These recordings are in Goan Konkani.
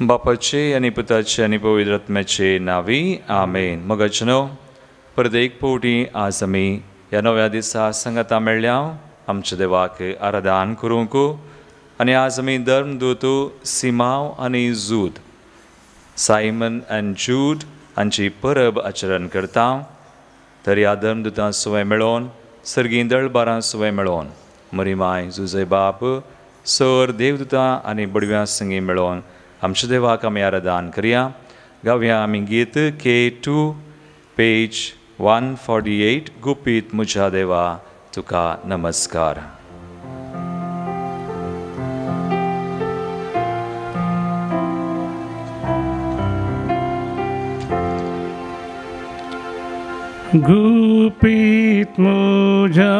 बापाचे आनी पुताचे आनी पवित्र आत्म्याचे नांवी आमेन. मगजनो परत एक फावटी आज आमी ह्या नव्या दिसा सांगाता मेळ्ळ्या आमच्या देवाक आराधन करूंक. आनी आज आमी धर्मदूत सिमांव आनी जूद, सायमन आनी जूड हांची परब आचरण करता. तर ह्या धर्मदुतां सुवें मेळोवन सर्गी दळबारां सुवें मेळोवन मरिमाय जुजय बाप सर देवदुतां आनी बडव्यां संगी मेळोवन आमच्या देवाक आमी आराधन करया. गावया आमी गीत K2 page 148 गुपीत म्हज्या देवा तुका नमस्कार. गुपीत म्हज्या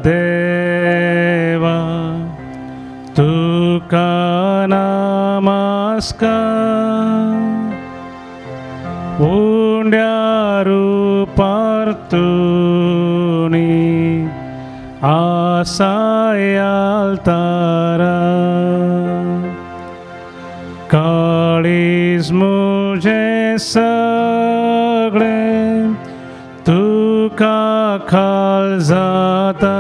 देवा तुका नमस्कार, उंड्या रुपार तुनी आसाय आल्तारा, काळीज म्हजें सगळें तुका खाल जाता,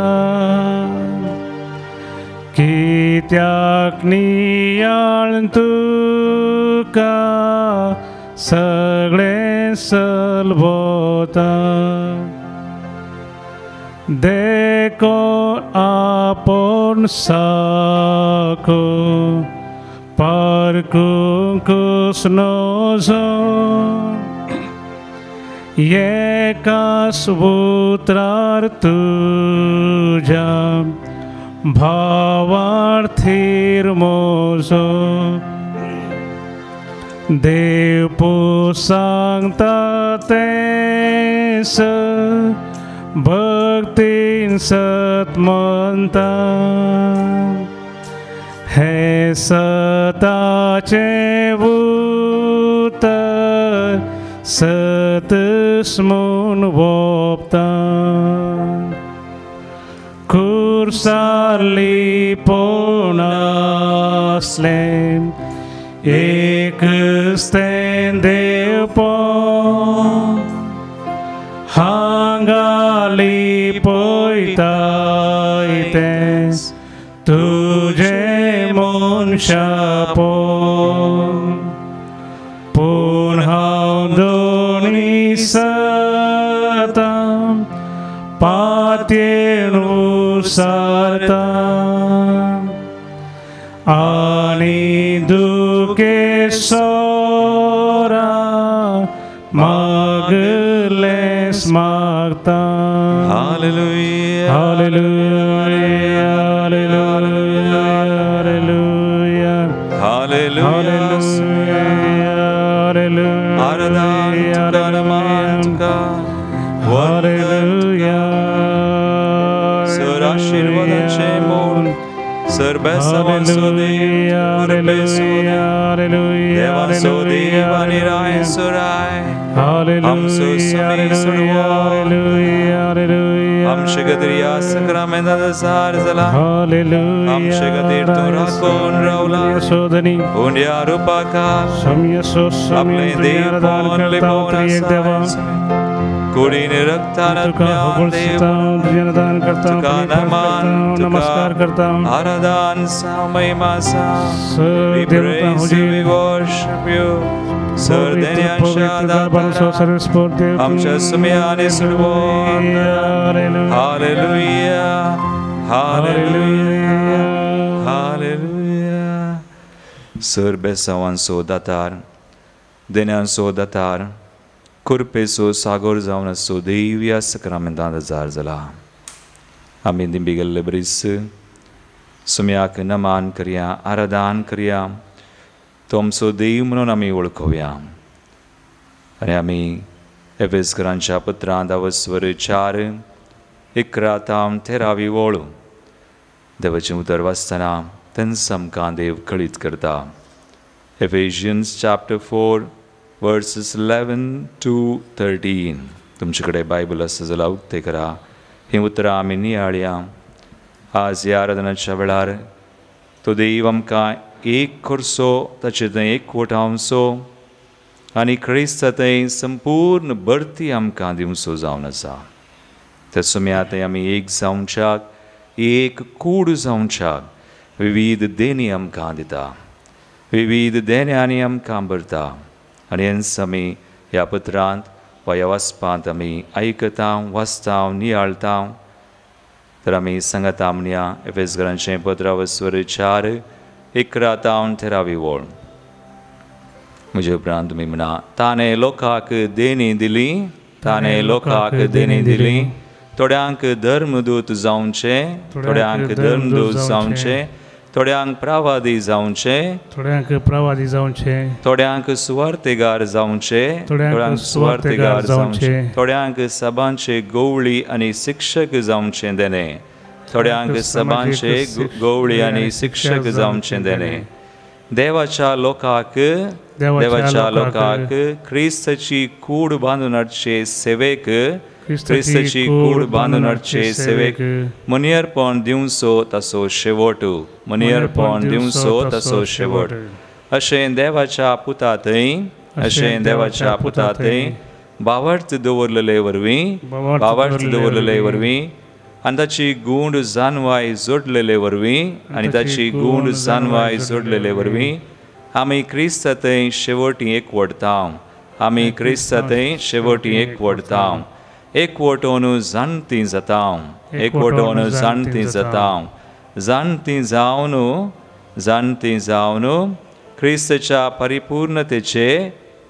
कित्याक नियाळ तुका सगळें सलवता, देखून आपूण साको पारकूंकच नजो, एकाच उतरार तुज्या भावार्थीर म्हजो, देव सांगता तें भक्तीन सत म्हणता, हें सताचें उतर सतच म्हूण वोपता, खुर्सारली पोण आसलें एकच तें देवपण, हांगाली पळयताय तें तुजें मनशापण, पूण हांव दोनी सतां पातयेन उसारता, आनी दुखेसोरा मागलेंच मागता. Hallelujah, hallelujah, hallelujah, hallelujah, hallelujah, आराधन तुका, नमन तुका, हालेलुया. सर आशीर्वादाचें मोल सर बेसावांचो देव, कृपेचो देव, देवाचो देव आनी राय सुराय आमचो सुमी सुडवो आमचे खातीर ह्या सक्रामेंतांत सार जाला, आमचे खातीर तूं राखून रावला, उंड्या रुपाकार आपलें देवपण लिपोवन आसा, कुडीन रक्तान देव तुका नमन, तुका आराधन सा महिमा सा. We praise you, we worship you. Sir देण्यांच्या दातारा आमच्या सुम्या आनी सुडवोन. हालेलुया, हालेलुया, हालेलुया. सर बेसावांचो दातार, देण्यांचो दातार, कृपेचो सागोर जावन आसचो देव ह्या सक्रामेंतांत जार जाला. आमी दिंबी गेल्ले बरीच सुम्याक नमन करया, आराधन करया, तो आमचो देव म्हणून आमी वळखुया. आनी आमी एफेसकरांच्या पत्रांत 4:11 तावन 13 वळ देवाचें उतर वाचतना तेन्ना आमकां देव कळीत करता. Ephesians chapter 4 verses 11 to 13. तुमचे कडेन बायबल आसा जाल्यार उक्तें करा. हीं उतरां आमी नियाळया. आज ह्या आराधनाच्या वेळार तो देव आमकां एक करचो, ताचे थंय एकवटावचो आनी क्रिस्ता थंय संपूर्ण भरती आमकां दिवचो जावन आसा. त्या सुम्या थंय आमी एक जावच्याक, एक कूड जावच्याक विविध देणी आमकां दिता, विविध देण्यांनी आमकां भरता. आनी हेंच आमी ह्या पत्रांत वा ह्या वाचपांत आमी आयकता, वाचता, नियाळता. तर आमी सांगता म्हणया एफेसकरांचें पत्र वस्वर 4:11 तावन 13 वळ. म्हजे उपरांत तुमी म्हणा, ताणें लोकांक देणी दिली, ताणें लोकांक देणी दिली, थोड्यांक धर्मदूत जावचें, थोड्यांक धर्मदूत जावचें, थोड्यांक प्रवादी जावचें, थोड्यांक प्रवादी जावचें, थोड्यांक सुवार्तेगार जावचें, थोड्यांक सुवार्तेगार जावचें, थोड्यांक सभांचे गवळी आनी शिक्षक जावचें देणें, थोड्यांक सभांचे गवळी आनी शिक्षक जावचें देणें. देवाच्या लोकांक, देवाच्या लोकांक क्रिस्ताची कूड बांदून हाडचे सेवेक, क्रिस्ताची कूड बांदून हाडचे सेवेक मनियरपण दिवचो ताचो शेवट, मनियरपण दिवचो ताचो शेवट. अशें देवाच्या पुता थंय, अशें देवाच्या पुता थंय भावार्थ दवरलेले वरवीं, भावार्थ दवरलेले वरवीं आनी ताची गूण जानवाय जोडलेले वरवीं, आनी ताची गूण जानवाय जोडलेले वरवीं आमी क्रिस्ता थंय शेवटी एकवटता, आमी क्रिस्ता थंय शेवटी एकवटता. एकवटोन जाणती जाता, एकवटोन जाणती जाता, जाणती जावन, जाणती जावन क्रिस्ताच्या परिपूर्णतेचे,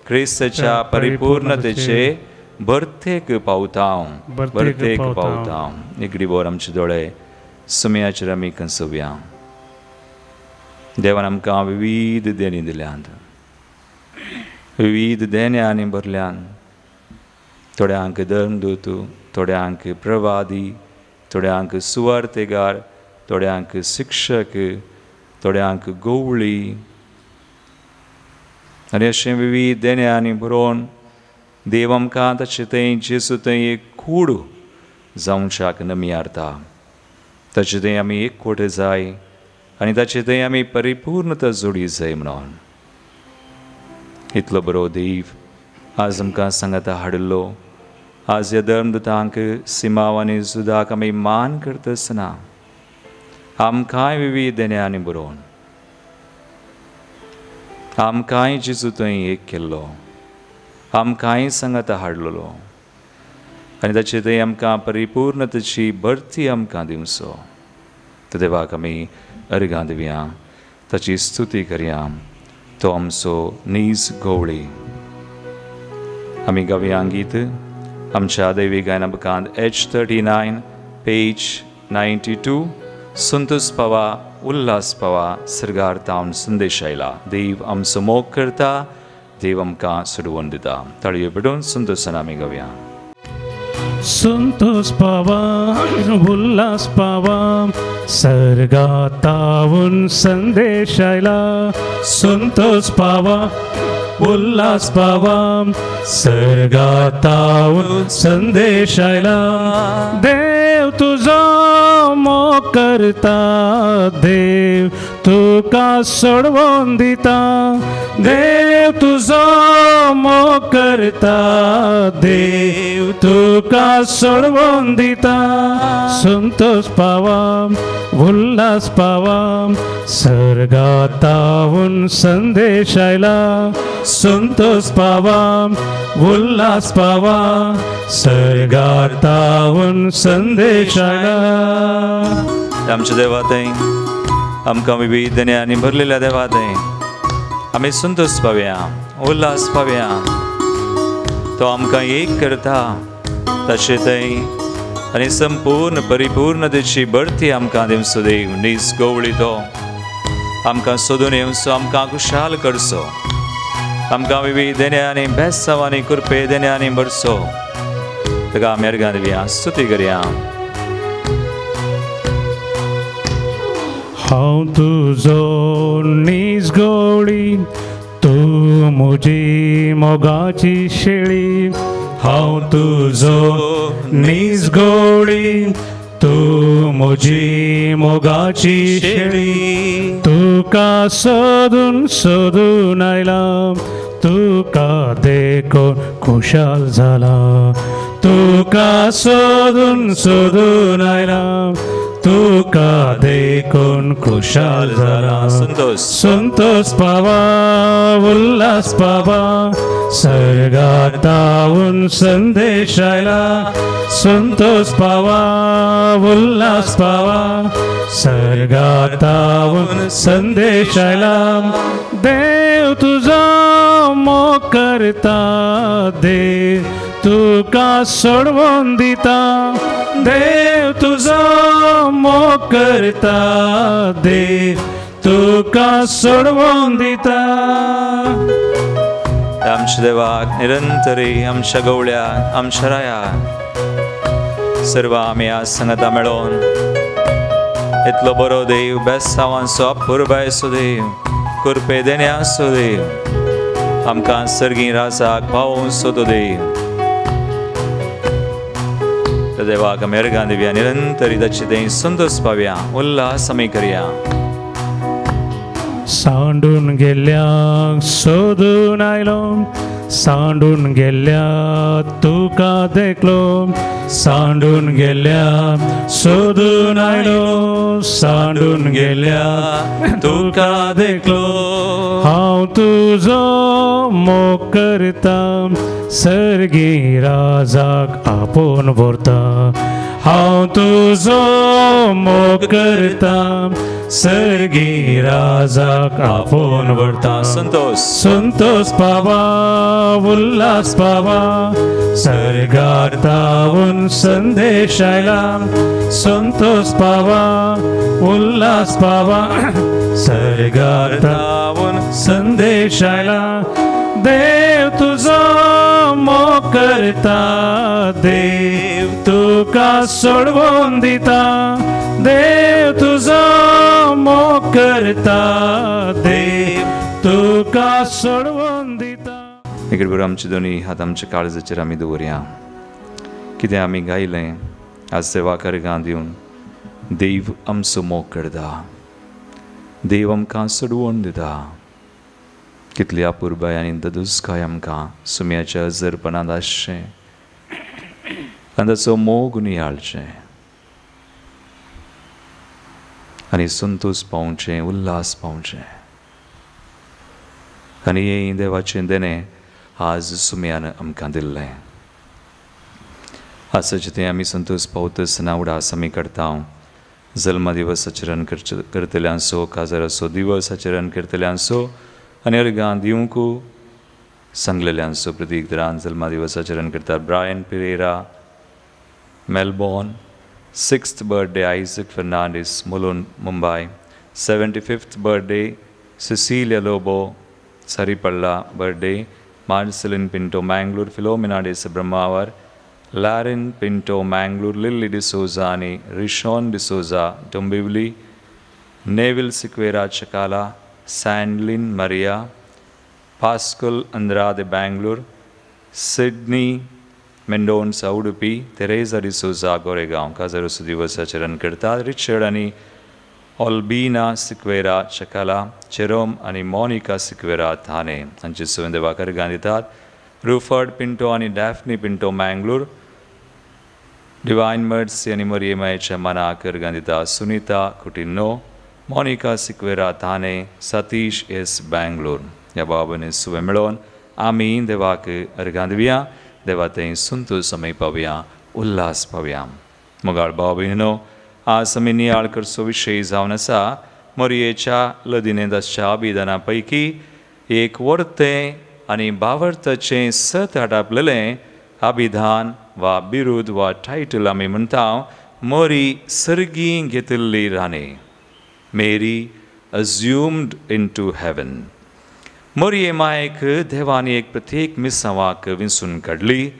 क्रिस्ताच्या परिपूर्णतेचे भरतेक पावता, भरतेक पावता. निगडी बोर आमचे दोळे सुमयाचेर आमी कंसोवया. देवान आमकां विविध देणी दिल्यात, विविध देण्यांनी भरल्यान. थोड्यांक धर्मदूत, थोड्यांक प्रवादी, थोड्यांक सुवार्तेगार, थोड्यांक शिक्षक, थोड्यांक गवळी, आनी अशें विविध देण्यांनी बरोवन देव आमकां ताचे थंय जेजू थंय एक कूड जावच्याक नमी हाडटा. ताचे थंय आमी एकवट जाय आनी ताचे थंय आमी परिपूर्णता जोडी जाय म्हणून. इतलो बरो देव आज आमकां सांगाता हाडिल्लो. आज ह्या धर्मदूतांक, सिमाव आनी जुदाक आमी मान करता आसतना आमकांय विविध देण्यांनी बरोवन आमकांय जेजू थंय एक केल्लो, आमकांय सांगाता हाडलेलो आनी ताचे थंय आमकां परिपूर्णतेची भरती आमकां दिवचो. तर देवाक आमी अर्गां दिवया, ताची स्तुती करया. तो आमचो नीज गवळी. आमी गावया गीत आमच्या दैवी गायना बुकांत H39 page 92. संतोष पावा, उल्हास पावा, सर्गार तावन संदेश आयला. देव आमचो मोग करता, देव आमकां सोडवून दिता. ताळयो पेटोवन संतोशान आमी गावया. संतोष पावा, उल्हास पावा, सर्गातावून संदेश आयला. संतोष पावा, उल्हास पावा, सर्गातावून संदेश आयला. देव तुजो मोग करता, देव तुका सोडवून दिता, देव तुजो मोग करता, देव तुका सोडवून दिता. संतोष पावा, उल्हास पावा, सर्गातावून संदेश आयला. संतोष पावा, उल्हास पावा, सर्गातावून संदेश आयला. आमच्या देवातय आमकां विविध देण्यांनी भरलेल्या देवातय आमी संतोष पावया, उल्हास पावया. तो आमकां एक करता तशें थंय आनी संपूर्ण परिपूर्णतेची बढती आमकां दिवचो देव नीज गवळी. तो आमकां सोदून येवचो, आमकां खुशाल करचो, आमकां विविध देण्यांनी बेसांवांनी कृपे देण्यांनी भरचो. ताका आमी अर्गां दिवया, स्तुती करया. हांव तुजो नीज गवळी, तूं म्हजी मोगाची शेळी. हांव तुजो नीज गवळी, तूं तूं म्हजी मोगाची शेळी, तुका सोदून सोदून आयला, तुका देखून खुशाल जाला, तुका सोदून सोदून आयला, तुका देखून खुशाल जाला। संतोष संतोष पावा उल्हास पावा, सर्गातावून संदेश आयला, संतोष पावा उल्हास पावा, सर्गातावून संदेश आयला। देव तुझो मोग करता, देव तुका सोडवून दिता, देव तुझो मोग करता, देव तुका सोडवून दिता। आमच्या देवाक निरंतरी आमच्या गवळ्या आमच्या राया सर्व आमी आज संगता मेळोवन इतलो बरो देव, बेसावांचो अपुरबायचो देव, कृपे देण्याचो देव, आमकां सर्गी राजाक पावोवचो तो देव, त्या देवाक आमी अर्गां दिवया, निरंतरी ताचे तें संतोष पावया, उल्हास आमी करया। सांडून गेल्ल्याक सोदून आयलो, सांडून गेल्ल्या तुका देखलो, सांडून गेल्ल्या सोदून आयलो, सांडून गेल्ल्या तुका देखलो। हांव तुजो मोग करता, सर्गी राजाक आपोवन व्हरता, हांव तुजो मोग करता, सर्गी राजाक आपोवन व्हरता। संतोष संतोष पावा उल्हास पावा, सर्गातावून संदेश आयला, संतोष पावा उल्हास पावा, सर्गातावून संदेश आयला। देव तुझो मोग करता, देव तुका सोडवून दिता, देव तुझो मोग करता, देव तुका सोडवून दिता। एक बरोबर आमचे दोनी हात आमच्या काळजाचेर आमी दवरया। कितें आमी गायलें आज सेवा अर्गां दिवन, देव आमचो मोग करता, देव आमकां सोडवून दिता। कितली अपुरबाय आनी ददुसकाय आमकां सुम्याच्या हजरपणांत आसचें आनी ताचो मोग नियाळचें आनी संतोष पावचें, उल्हास पावचें। आनी हें देवाचें देणें आज सुम्यान आमकां दिल्लें। आसाचें तें आमी संतोष पावतासतना उडास आमी करता। जल्म दिवस आचरण करतल्यांचो, काजाराचो दिवस आचरण करतल्यांचो आनी अर्गां दिवंक सांगलेल्यांचो प्रतीक दरान जल्मा दिवस आचरण करतात Brian Pereira Melbourne, 6th birthday Isaac Fernandes Mulund Mumbai, 75th birthday Cecilia Lobo Saripalla birthday, Marcelin Pinto Mangalore, Philomena D'Sa Brahmavar, Lauren Pinto Mangalore, Lily D'Souza आनी Rishon D'Souza Dombivli, Neville Sequeira Chakala, Sandlin Maria, Pascal Andrade Bangalore, Sydney Mendonca Udupi, Teresa D'Souza Goregaon. काजारोसो दिवस आचरण करतात रिचर्ड आनी ऑल्बिना सिक्वेरा चकाला, चेरोम आनी मोनिका सिक्वेरा थाने हांचे सुवें देवाक अर्गां दितात। रुफर्ड पिंटो आनी Daphne Pinto Mangalore, Divine Mercy आनी मरिये मायेच्या मनाक अर्गां दिता सुनीता कुटिन्नो, मोनिका सिक्वेरा थाने, सतीश एस बँगलोर। ह्या बाबांनी सुवें मेळोवन आमी देवाक अर्गां दिवया, देवा थंय संतोष आमी पावया, उल्हास पावया। मोगाळ भाव भयणीनो, आज आमी नियाळ करचो विशय जावन आसा मोरयेच्या लदिनेंत आसच्या अभिदाना पैकी एक वर्तें आनी भावार्थाचें सत आटापलेलें अभिधान वा बिरूद वा टायटल आमी म्हणटा मोरी सर्गी घेतिल्ली राणी, Mary assumed into heaven. मोरये मायक देवान एक प्रत्येक मिसांवाक विंचून काडली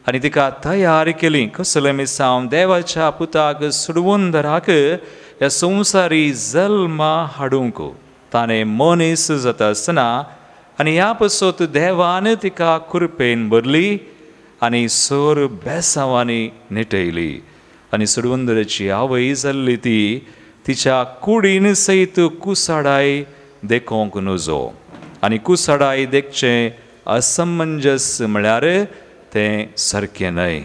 आनी तिका तयार केली। कसलें मिसांव? देवाच्या पुताक सोडवून दराक ह्या संवसारी जल्मा हाडूंक ताणें मनीस जाता आसतना आनी ह्या पसत देवान तिका कृपेन भरली आनी सोर बेसांवांनी निटयली। आनी सोडवंदराची आवय जाल्ली ती तिच्या कुडीन सयत कुसाडाय देखोंक नजो आनी कुसाडाय देखचें असमंजस म्हळ्यार तें सारकें न्हय.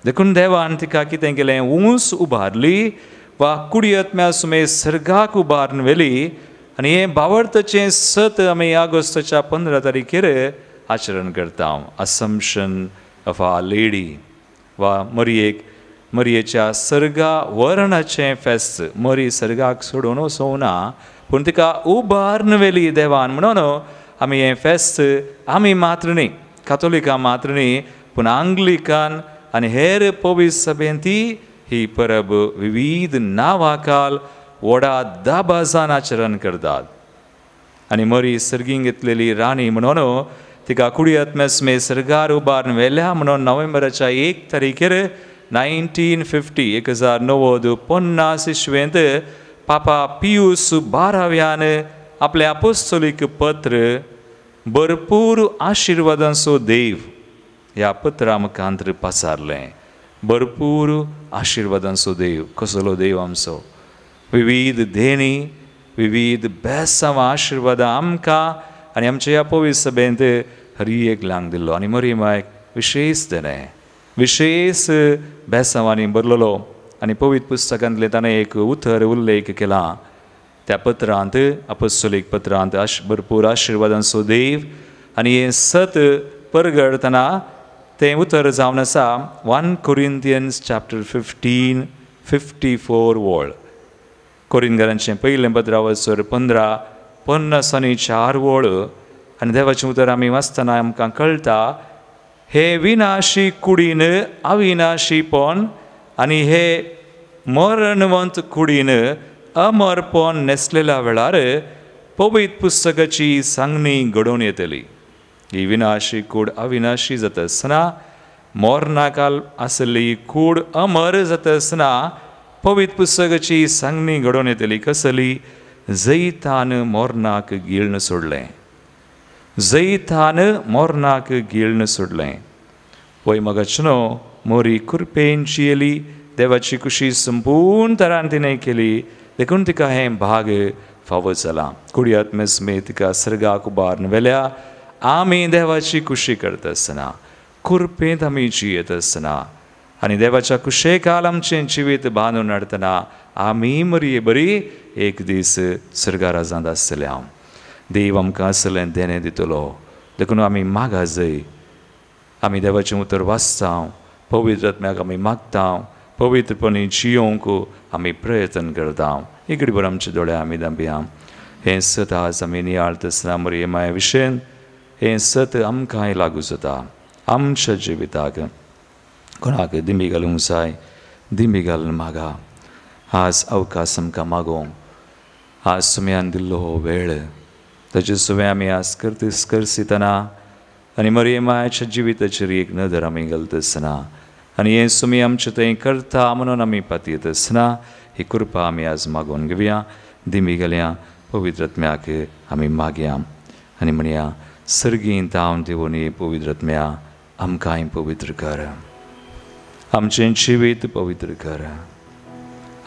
देखून देवान तिका कितें केलें, ऊंच उबारली वा कुडी आत्म्या सुमे सर्गाक उबारून व्हेली. आनी हें भावार्थाचें सत आमी ऑगस्टाच्या 15 तारखेर आचरण करता, असम्पशन ऑफ our lady वा मरियेक मरियेच्या सर्गा वरणाचें फेस्त. मरी सर्गाक सोडून वचूंक ना पूण तिका उबारून व्हेली देवान, म्हणून आमी हें फेस्त आमी मात्र न्ही, कातोलिकां मात्र न्ही पूण आंग्लिकान आनी हेर पवित्र सभेन ती ही परब विविध नांवाखाल व्हडा दाबाजान आचरण करतात. आनी मरी सर्गींक घेतलेली राणी म्हणून तिका कुडी आत्म्यास्मे सर्गार उबारून व्हेल्या म्हणून नोव्हेंबराच्या 1 तारखेर 1950 1950 इस्वेंत पापा पियूस 12व्यान आपलें अपोस्तोलीक पत्र भरपूर आशिर्वादांचो देव ह्या पत्रा मुखांतर पसारलें. भरपूर आशिर्वादांचो देव, कसलो देव आमचो, विविध देणी विविध बेसांव आशिर्वादां आमकां आनी आमच्या ह्या पवित्र सभेंत हरी एकल्यांक दिल्लो. आनी मरी मायक विशेश देणें विशेश बेसांवांनी भरलेलो. आनी पवित्र पुस्तकांतलें ताणें एक उतर उल्लेख केला त्या पत्रांत, अपोस्तोलीक पत्रांत, भरपूर आशिर्वादांचो देव. आनी हें सत परगडतना तें उतर जावन आसा 1 Corinthians chapter 15 54 वळ. कोरिंगरांचें पयलें पत्र वचर 15 54 वळ. आनी देवाचें उतर आमी वाचतना आमकां कळटा हे विनाशी कुडीन अविनाशीपण आनी हे मरणवंत कुडीन अमरपण नेसलेल्या वेळार पवित्र पुस्तकाची सांगणी घडोवन येतली. ही विनाशी कूड अविनाशी जाता आसतना, मरणाकाल आसली कूड अमर जाता आसतना पवित्र पुस्तकाची सांगणी घडोवन येतली. कसली? जैतान मरणाक गिळून सोडलें, जैतान मरणाक गिळून सोडलें. पळय मगाचनो मोरी कुरपेन जियेली, देवाची कुशी संपूर्ण तरान तिणें केली, देखून तिका हें भाग फावो जालां. कुडी आत्मेस्मे तिका सर्गाक उबारून व्हेल्या. आमी देवाची कुशी करता आसतना कुरपेंत आमी जियेत आसतना आनी देवाच्या कुशेकाल आमचें जिवीत बांदून हाडटना आमी मरये बरी एक दीस सर्गाराजांत आसतले. हांव देव आमकां आसलें देणें दितलो, देखून आमी मागा जय. आमी देवाचें उतर वाचता, पवित्र आत्म्याक आमी मागता, पवित्रपणी जियोंक आमी प्रयत्न करता. इकडे बरें आमचे दोळे आमी दांपया. हें सत आज आमी नियाळत आसतना मरये माये विशयन हें सत आमकांय लागू जाता आमच्या जिविताक. कोणाक दिंबी घालूंक जाय, दिंबी घालून मागा. आज अवकाश आमकां मागोवंक, आज सुम्यान दिल्लो हो वेळ ताचे सुवें आमी आज करतीस करसितना आनी मरये मायाच्या जिविताचेर एक नदर आमी घालता आसतना आनी हें सुमी आमचें थंय करता म्हणून आमी पातयेत आसतना ही कृपा आमी आज मागोवन घेवया. दिंबी घालया, पवित्र आत्म्याक आमी मागया आनी म्हणया, सर्गींत हांव देवून पवित्र आत्म्या आमकांय पवित्र कर, आमचें जिवीत पवित्र कर,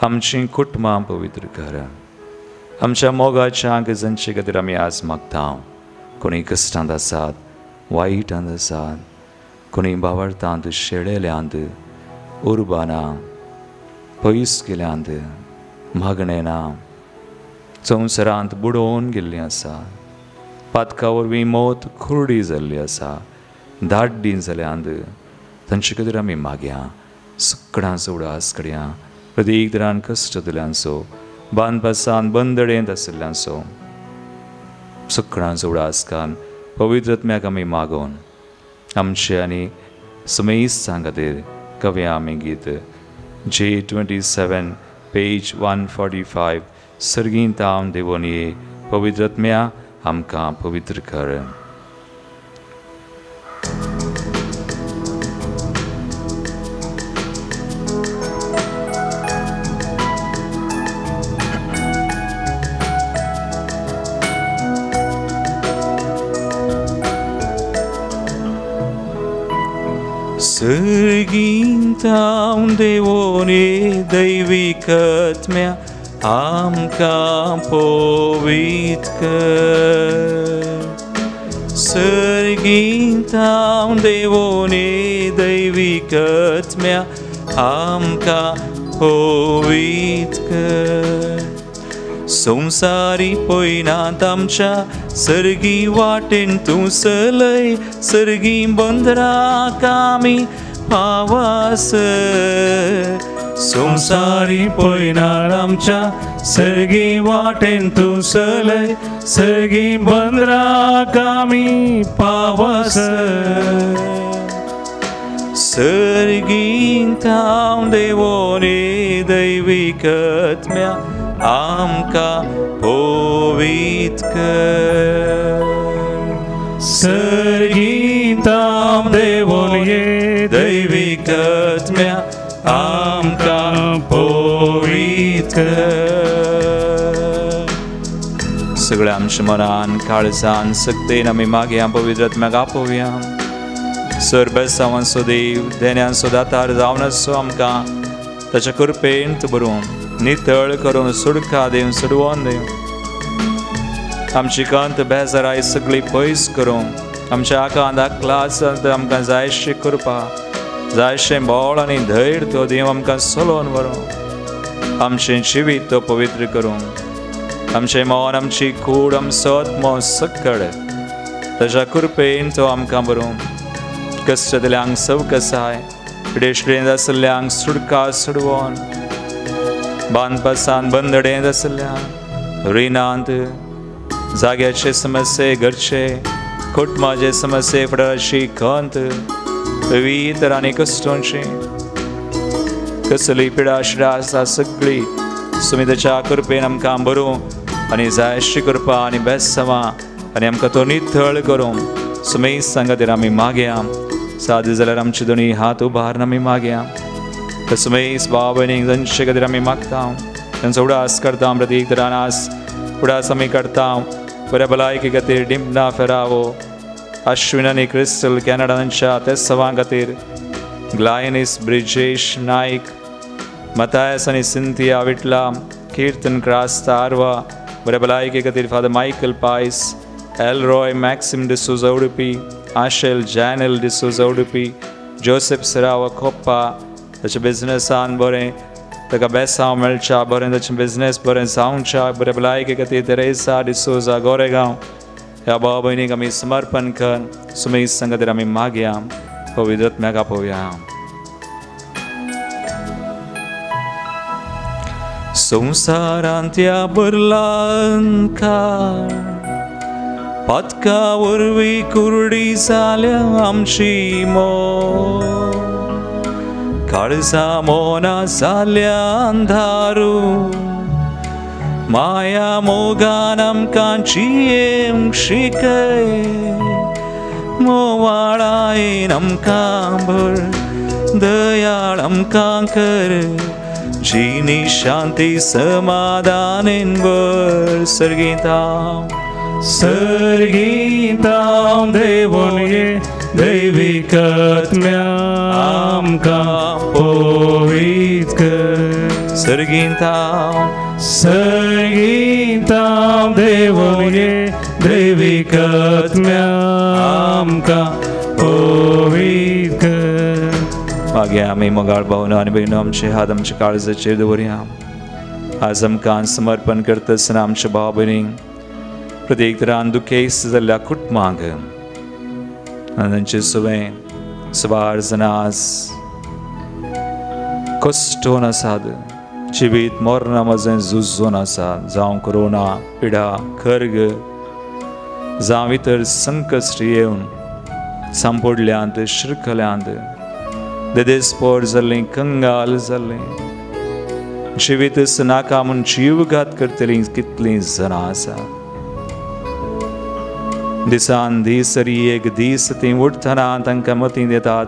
आमचीं कुटुंबां पवित्र कर, आमच्या मोगाच्या गजांचे खातीर आमी आज मागता. कोणी कश्टांत आसात, वायटांत आसात, कोणी बावडतांत, शेळेल्यांत, उर्बाना पयस गेल्यांत, मागणें ना, संवसारांत बुडोवन गेल्लीं आसा, पातका वरवीं मौत खुर्डी जाल्ली आसा, धाड्डी जाल्यांत, तांचे खातीर आमी मागया. सुकडांचो उडास करया, प्रत्येक तरान कश्ट दिल्यांचो, बांदपासान बंदडेंत आशिल्ल्यांचो सुकडांचो उडास कान पवित्र आत्म्याक आमी मागोवन आमचे आनी समेस्तां खातीर कवया आमी गीत J27 page 145. सर्गींत हांव देवून ये पवित्र आत्म्या आमकां पवित्र कर. सर्गींतावन देवोनी दैवीक आत्म्या आमकां पवित्र कर. सर्गींतावन देवोनी दैवीक आत्म्या आमकां पवित्र कर. संवसारी पयनात आमच्या सर्गी वाटेन तूं चलय, सर्गी बंदराक आमी पावासर. संवसारी पयनात आमच्या सर्गी वाटेन तूं चलय, सर्गी बंदराक आमी पावासर. सर्गींतावन देवोनी दैवीक आत्म्या आमकां पवित्र कर. सर्गींतावन देवोनी दैवीक आत्म्या आमकां पवित्र कर. सगळ्या आमच्या मनान काळजान सक्तेन आमी मागया पवित्र आत्म्याक आपोवया. सर बेसावांचो देव देण्यांचो दातार जावन आसो आमकां ताच्या कृपेन बरोवन नितळ करून सुडका दिवन सोडवून दिव. आमची कांत बेजाराय सगळी पयस करून आमच्या आकांत आकलास आमकां जायशें करपाक जायशें बळ आनी धैर्य तो देव आमकां चलोवन व्हरूं. आमचें जिवीत तो पवित्र करूं, आमचें मन आमची कूड आमचो आत्मो सक्कड ताच्या कृपेन तो आमकां बरोवं. कश्ट दिल्यांक सवकसाय, पिडेश्रेंत आशिल्ल्यांक सुडका सोडवून, बांदपासान बंदडेंत आशिल्ल्यांक, रिणांत, जाग्याचे समस्ये, घरचे कुटुंबाचे समस्ये, फुडाराची खंत, विविध तरांनी कश्टांची कसली पिडा शिडा आसा सगळी सुमिताच्या कृपेन आमकां बरोवं आनी जायशी करपा आनी बेसवा आनी आमकां तो नितळ करूं. सुमेश सांगातीर आमी मागया. सादे जाल्यार आमचे दोनी हात उबारून आमी मागया. सुमेश भाव भयणीक जांचे खातीर आमी मागता तांचो उडास करता. प्रतीक तरान आस उडास आमी करता. बऱ्या भलायकी खातीर डिम्पना फेरावो, अश्विन आनी क्रिस्टल कॅनडांच्या त्या सवां खातीर, ग्लायनीस ब्रिजेश नायक, मतायस आनी सिंथिया विटला, किर्तन क्रास्ता आरवा, बऱ्या भलायकी खातीर father Michael Pais, Elroy Maxim D'Souza Udupi, Ashel Janel D'Souza Udupi, Joseph Sarawa Koppa ताच्या बिजनसान बरें ताका बेसांव मेळच्या बरें, ताचें बिजनेस बरें जावच्या, बरें भलायकी खातीर तेरेसा डिसोजा गोरेगांव. ह्या भाव भयणीक आमी समर्पण कर सुमेश संगतीर आमी मागया पवित्र आत्म्याक आपोवया. संवसारांत ह्या भरला अंधकार, पातका वरवीं कुर्डी जाल्या आमची मोग, काळजा मोना जाल्या अंधारू, माया मोगान आमकां जियेवंक शिकय, मोवाळायेन आमकां भर, दयाळ आमकां कर, जिनी शांती समाधानेन भर. सर्गींतावन सर्गींतावन देवोनी दैवीक आत्म्या आमकां पवित्र कर. सर्गींतावन सर्गींतावन देवोनी दैवीक आत्म्या आमकां पवित्र कर. मागीर आमी मोगाळ भावना आनी भयणो आमचे हात आमच्या काळजाचेर दवरया. आज आमकां समर्पण करता आसतना आमच्या भाव भयणींक प्रत्येक तरान दुखेस्त जाल्ल्या कुटुंबांक आनी तांचे सुवें सुमार जाणां आज कश्टोन आसात, जिवीत मरणा मजें झुजोन आसात, जावं कोरोना पिडा खर्ग जावं इतर संकश्ट येवन सांपोडल्यांत शिरकल्यांत देदेस्पोर जाल्लीं, कंगाल जाल्लीं, जिवीत नाका म्हूण जीवघात करतलीं कितलीं जाणां आसात. दिसान दीस तरी एक दीस तीं उठतना तांकां मतींत येतात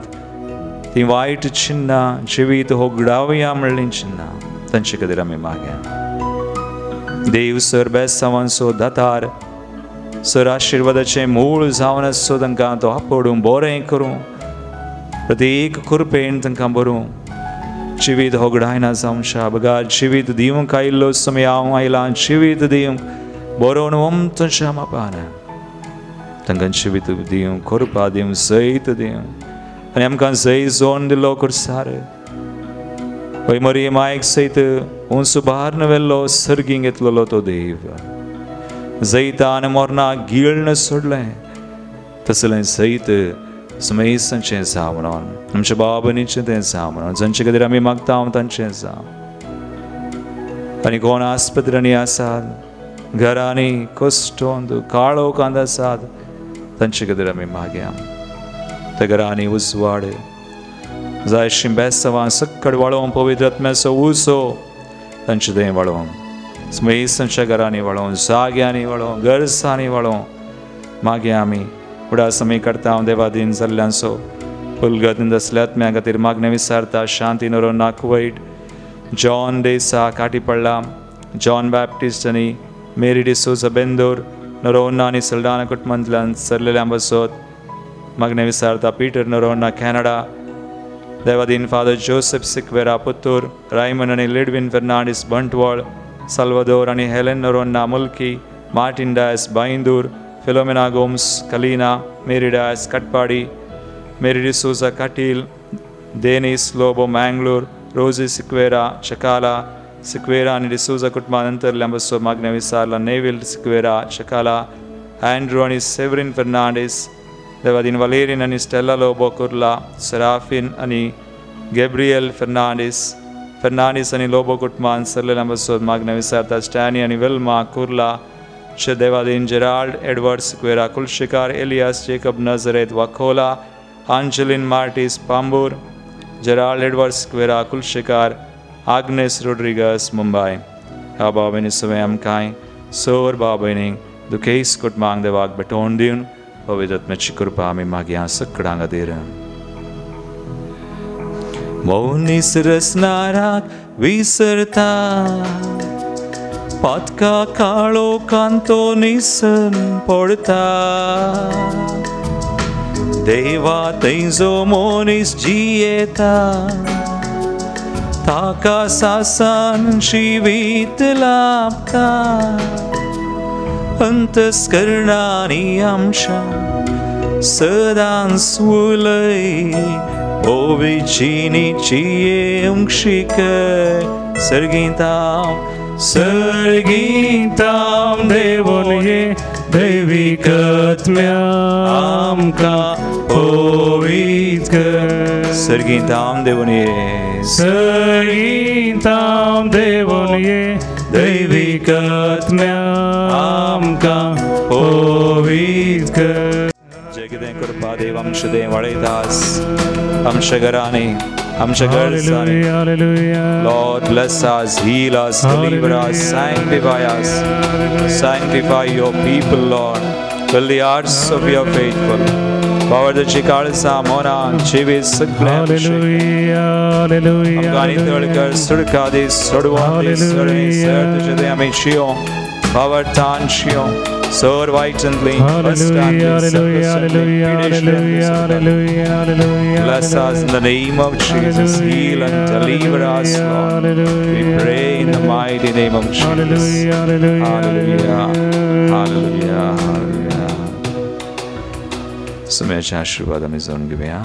तीं वायट चिन्नां, जिवीत होगडावया म्हणलीं चिन्नां तांचे खातीर आमी मागया. देव सर बेसावांचो दातार, सर आशिर्वादाचें मूळ जावन आसचो, तांकां तो आपोडूं बरें करूं, प्रत्येक कृपेन तांकां बरोवं जिवीत होगडायना जावच्या बगा जिवीत दिवंक आयिल्लो समय हांव आयलां जिवीत दिवंक बरोवन वमतच्या मापान तांकां जिवीत दिवंक कृपा दिवंक जैत दिवंक आनी आमकां जैत जोन दिलो कुर्सार पय मरी मायक सयत उंच भार व्हेल्लो सर्गींक घेतलेलो तो देव जैतान मोरना गिळ्ण सोडलें तसलें जैत समेसांचें जावं म्हणून आमच्या बाबांचें तें जावं म्हणून जांचे खातीर आमी मागता हांव तांचें जावं आनी कोण आस्पत्र्यांनी आसात घरांनी कश्टोंत काळोखांत आसात तांचे खातीर आमी मागया त्या घरांनी उजवाड जायशीं बेसांवां सक्कड वाळोवंक पवित्र आत्म्याचो उजो तांचें थंय वाळोवंक समेसांच्या घरांनी वाळोवंक जाग्यांनी वाळोवंक गरजांनी वाळोवंक मागीर आमी उडास आमी करता हांव देवादीन जाल्ल्यांचो फुलगतीन आसल्या आत्म्या खातीर मागणें विसारता शांती नरोना कुवैट जॉन डेसा काटी पडला जॉन बॅप्टिस्ट आनी मेरी डिसोजा बेंदोर नरोना आनी सल्डाना कुटुंबांतल्यान सरलेल्या बसत मागणें विसारता पीटर नरोना कॅनडा देवादीन father Joseph Sequeira Puttur Raymond आनी लिडविन फेर्नांडीस बंटवाळ साल्वादोर आनी Helen Noronha Mulki Martin Dias Byndoor Philomena Gomes Kalina Mary Dias Katpadi Mary D'Souza Kateel Denis Lobo Mangalore Rosy Sequeira Chakala Sequeira आनी डिसोजा कुटुंबा नंतरल्या बसो मागणें विसारला नेविल सिक्वेरा चकाला अँड्रू आनी सेवरीन फेर्नांडीस देवादीन वालेरीन आनी स्टेला लोबो कुर्ला सेराफीन आनी गॅब्रियल फेर्नांडीस फेर्नांडीस आनी लोबो कुटुंबान सरलेल्या बसो मागणें विसारता स्टॅनी आनी Velama Kurla Devadin Gerald Edward Sequeira Kulshekar Elias Jacob Nazareth Vakola Angeline Martis Pambur Gerald Edward Sequeira Kulshekar Agnes Rodrigues Mumbai. ह्या भाव सगळें आमकां सोर भाव भयणींक दुखेस कुटुंबांक देवाक भेटोवन दिवन पवित्र आत्म्याची कृपा आमी मागया सगळ्यां खातीर. मौनीस रसनाराक विसरता पातका काळो कांतो निसन पडता देवा थंयजो मनीस जियेता ताका सासान जिवीत लाभता अंतस्करणांनी आमच्या सदांच उलय ओविचिनीची शिकय सर्गीतांव सर्गीतांव देवोन ये दैवीक आत्म्या आमकां पवित्र कर. सर्गीतांव देवोन ये सर्गीतांव देवोन ये दैवीक आत्म्या आमकां पवित्र कर. जे कितें कृपा देव आमचें देव वाडयतास आमच्या घरांनी आमच्या गरजांनी. Lord, bless us, heal us, deliver us, sanctify us. Sanctify your people, Lord. Fill the hearts of your faithful. बावडची काळसा मोना जिवीत सगळें आमकां नितळ कर सुडका दीस सोडवा दीस सगळें सर तुजें तें आमी शियो बावडतान शियो Sir white and clean, first and bless us in the name of Jesus. Heal and deliver us, Lord. We pray in the mighty name of Jesus. Hallelujah. Hallelujah. Hallelujah. सुम्याचे आशीर्वाद आमी जाणून घेवया.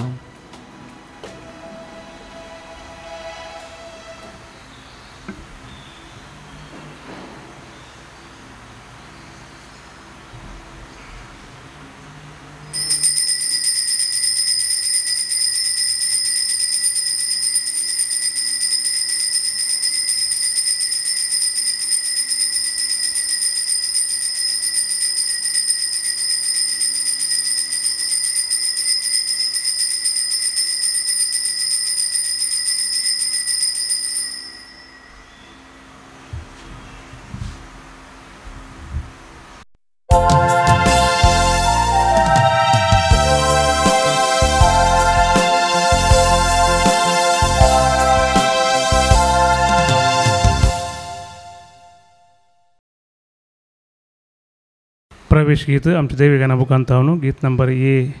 प्रवेश गीत आमच्या देवी गाना बुकांत गीत नंबर ए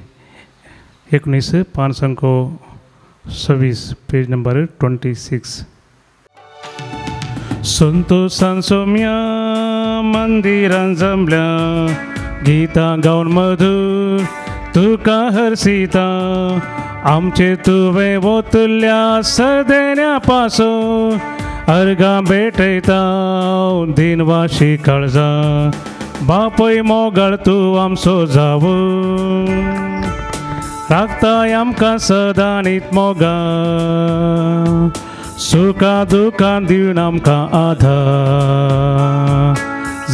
19 5 26, पेज नंबर 26। संतोषान सोम्या मंदिरान जमल्या, गीतां गावन मधूर तुका हरसिता, आमचे तुवें वोतल्या सदेन्या पासून अर्गां भेटयता दिनवाशी काळजा, बापय मोगाळ तूं आमचो जावूं, राखताय आमकां सदां नीत मोगा, सुखा दुखां दिवन आमकां आधार,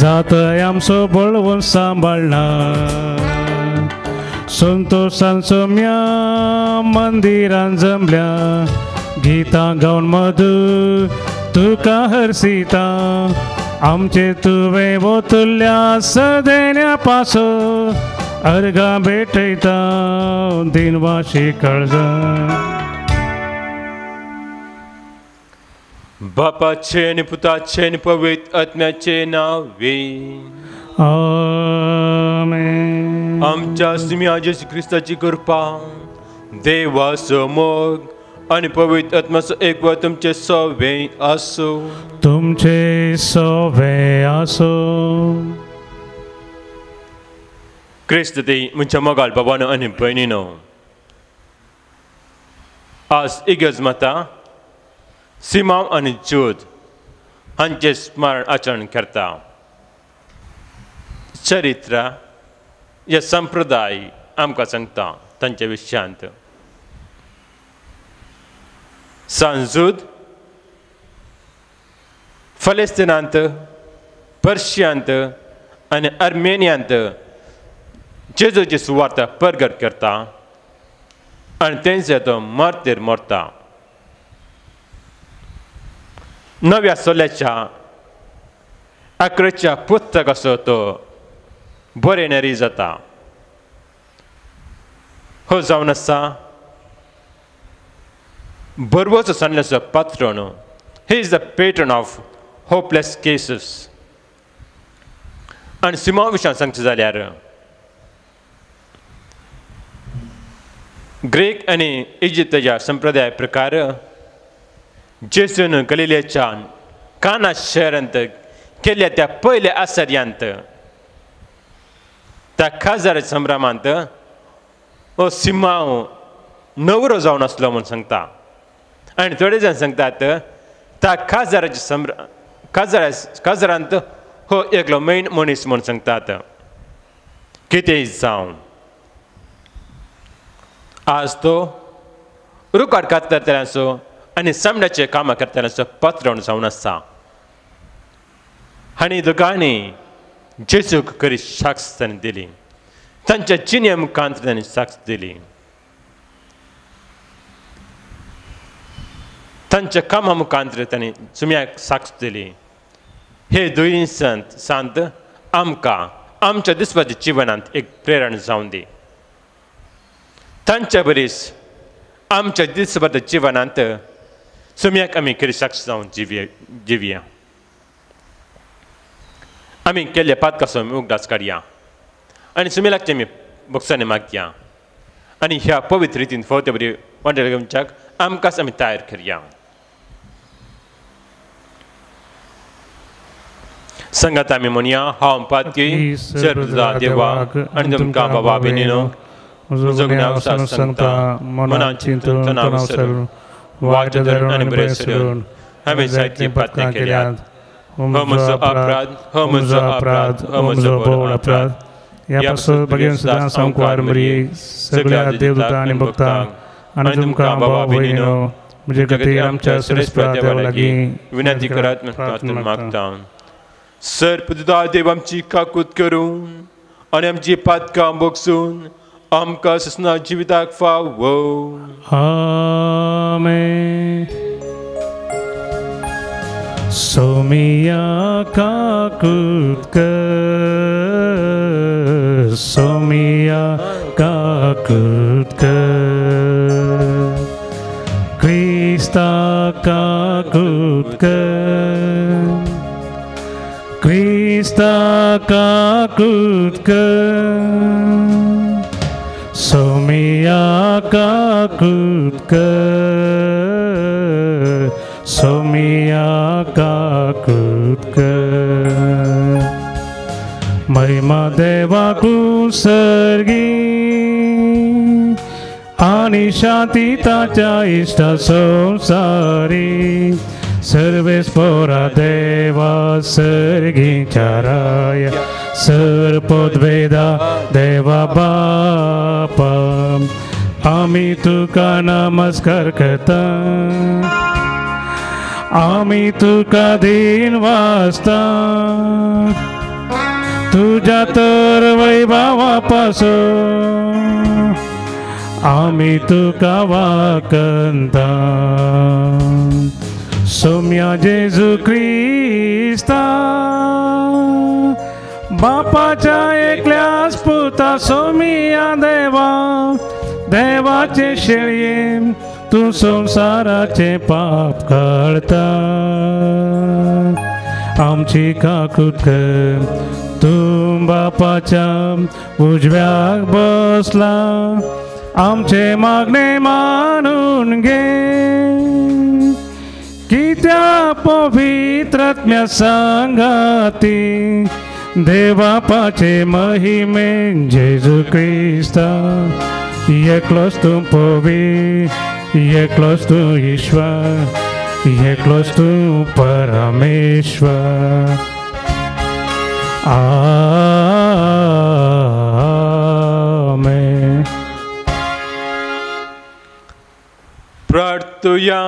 जातय आमचो बळवंत सांबाळना। संतोषान सोम्या मंदिरान जमल्या, गीतां गावन मधूर तुका हरसिता, आमचे तुवें वोतल्या सदेन्या पासून अर्गां भेटयता दिनवाशी काळजा। बापाचे आनी पुताचे आनी पवित्र आत्म्याचे नांवे आमेन। आमच्या सुम्या जेजू क्रिस्ताची कृपा, देवाचो मोग आनी पवित्र आत्म्याचो एकवट तुमचे सवे आसूं, तुमचे सवे आसूं। क्रिस्त ते म्हज्या मोगाळ बाबानो आनी भयणीनो, आज इगर्ज माता सिमांव आनी ज्योत हांचें स्मरण आचरण करता। चरित्र हे संप्रदाय आमकां सांगता तांच्या विशयांत। सांजूद फलेस्तिनांत, पर्शियांत आनी आर्मेनियांत जेजूची सुवार्ता परगट करता आनी तेंचे तो मर्तेर मरता। नव्या सोल्याच्या आकरेच्या पुस्तकाचो तो बरें जाता। हो जावन आसा बरवचो सांडल्याचो पात्रण। He is the patron of hopeless cases. आनी सिमांव विशयान सांगचें जाल्यार ग्रीक आनी इजिप्ताच्या संप्रदाय प्रकार जेजून गलिलेच्या काना शहरांत केल्ल्या त्या पयल्या आसर्यांत त्या खाजर संभ्रमांत हो सिमांव नवरो जावन आसलो म्हूण सांगता। आनी थोडे जाण सांगतात त्या खाजराच्या खाजरांत हो एकलो मेन मनीस म्हूण सांगतात। कितेंय जावं, आज तो रुखार कातरतल्यांचो आनी सामण्याचे कामां करतल्यांचो पात्रण जावन आसा। आनी दोगांनी जेजूक खरी साक्ष तांणी दिली, तांच्या जिणे मुखांत तांणी साक्ष दिली, तांच्या कामा मुखांत तांणी सुम्याक साक्ष दिली। हे दोन संत सांत आमकां आमच्या दिसपाच्या जिवनांत एक प्रेरणा जावन दी। तांच्या बरीच आमच्या दिसपाच्या जिवनांत सुम्याक आमी खरी साक्ष जावन जिवया। आमी केल्ल्या पातकाचो आमी उगडास काडया आनी सुमी लागचे आमी बोक्सांनी मागया आनी ह्या पवित्र रितीन फावते बरी वांटेल घेवच्याक आमकांच आमी तयार करया। संगात आमी म्हणया, हांव पातकी सर्व देवा आनी तुमकां बाबा भयणीनो म्हजो गुन्यांव सांगता, मनान चिंतून तणाव सरून वायट धरून आनी बरें सोडून हांवें जायतीं पातकां केल्यात। हो म्हजो अपराध, हो म्हजो अपराध, हो म्हजो भोव अपराध। ह्या पासून भगीन सदां संकवार मरिये सगळ्या देवदूतां आनी भक्तांक आनी तुमकां बाबा भयणीनो म्हजे खातीर आमच्या सर्वेस्परा देवा लागीं विनंती करात म्हूण मागता। सर पुता देव आमची काकूत करून आनी आमची पातकां बोगसून आमकां ससना जिविताक फावो। आमेन। सोमिया काकूत कर, सोमिया काकूत कर, क्रिस्ता काकूत कर, क्रिस्ता काकूत कर, सोमिया काकूत कर। काकूत कर महिमा देवाकू सर्गी आनी शांती ताच्या इश्टा संवसारी सर्वेस्पोरा देवा सर्गीच्या राया सर पदवेदा देवा बापा आमी तुका नमस्कार करता आमी तुका दीन वाचता तुज्या तर वैभवा पासून आमी तुका वाकंता सोम्या जेजू क्रिस्ता बापाच्या एकल्याच पुता सोमिया देवा देवाचे शेळये तूं संवसाराचें पाप काडता आमची काकूत कर तूं बापाच्या उजव्याक बसला आमचे मागणे मानून घे कित्या पवित्र आत्म्या सांगाती देवापाचे महिमे जेजू क्रिस्ता एकलोच तूं पवित्र एकलोच तूं ईश्वर एकलोच तूं परमेश्वर आमेन. प्रार्थुया.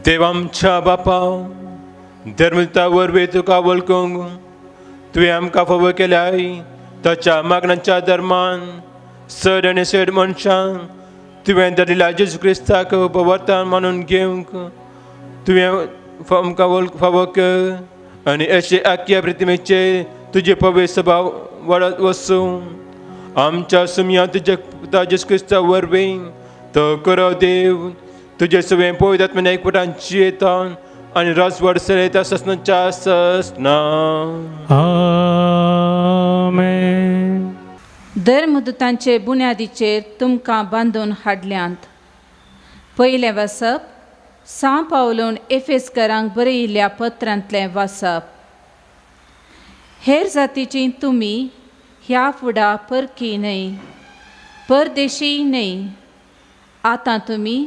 देवामच्या बापा धर्मता वरवीं तुका वळखूंक तुवें आमकां फावो केल्याय ताच्या मागण्यांच्या धर्मान चड आनी चड मनशां तुवें धरिल्ल्या जेजू क्रिस्ताक पवर्तान मानून घेवंक तुवें आमकां फावो कर आनी अशें आख्या प्रतिमेचेर तुजे पवित्र सभाव वाडत वचूं. आमच्या सुमया तुज्या पुता जेजू क्रिस्ता वरवीं तो करो देव तुजे सगळें पवित्र आत्म्यान एकवटान जियेता आनी राजवट चलयता ससनाच्या ससना. आमेन. धर्मदूतांचे बुन्यादीचेर तुमकां बांदून हाडल्यांत. पयलें वाचप सां पावलून एफेसकरांक बरयिल्ल्या पत्रांतलें वाचप. हेर जातीची तुमी ह्या फुडा परकी न्हय परदेशी न्हय आतां तुमी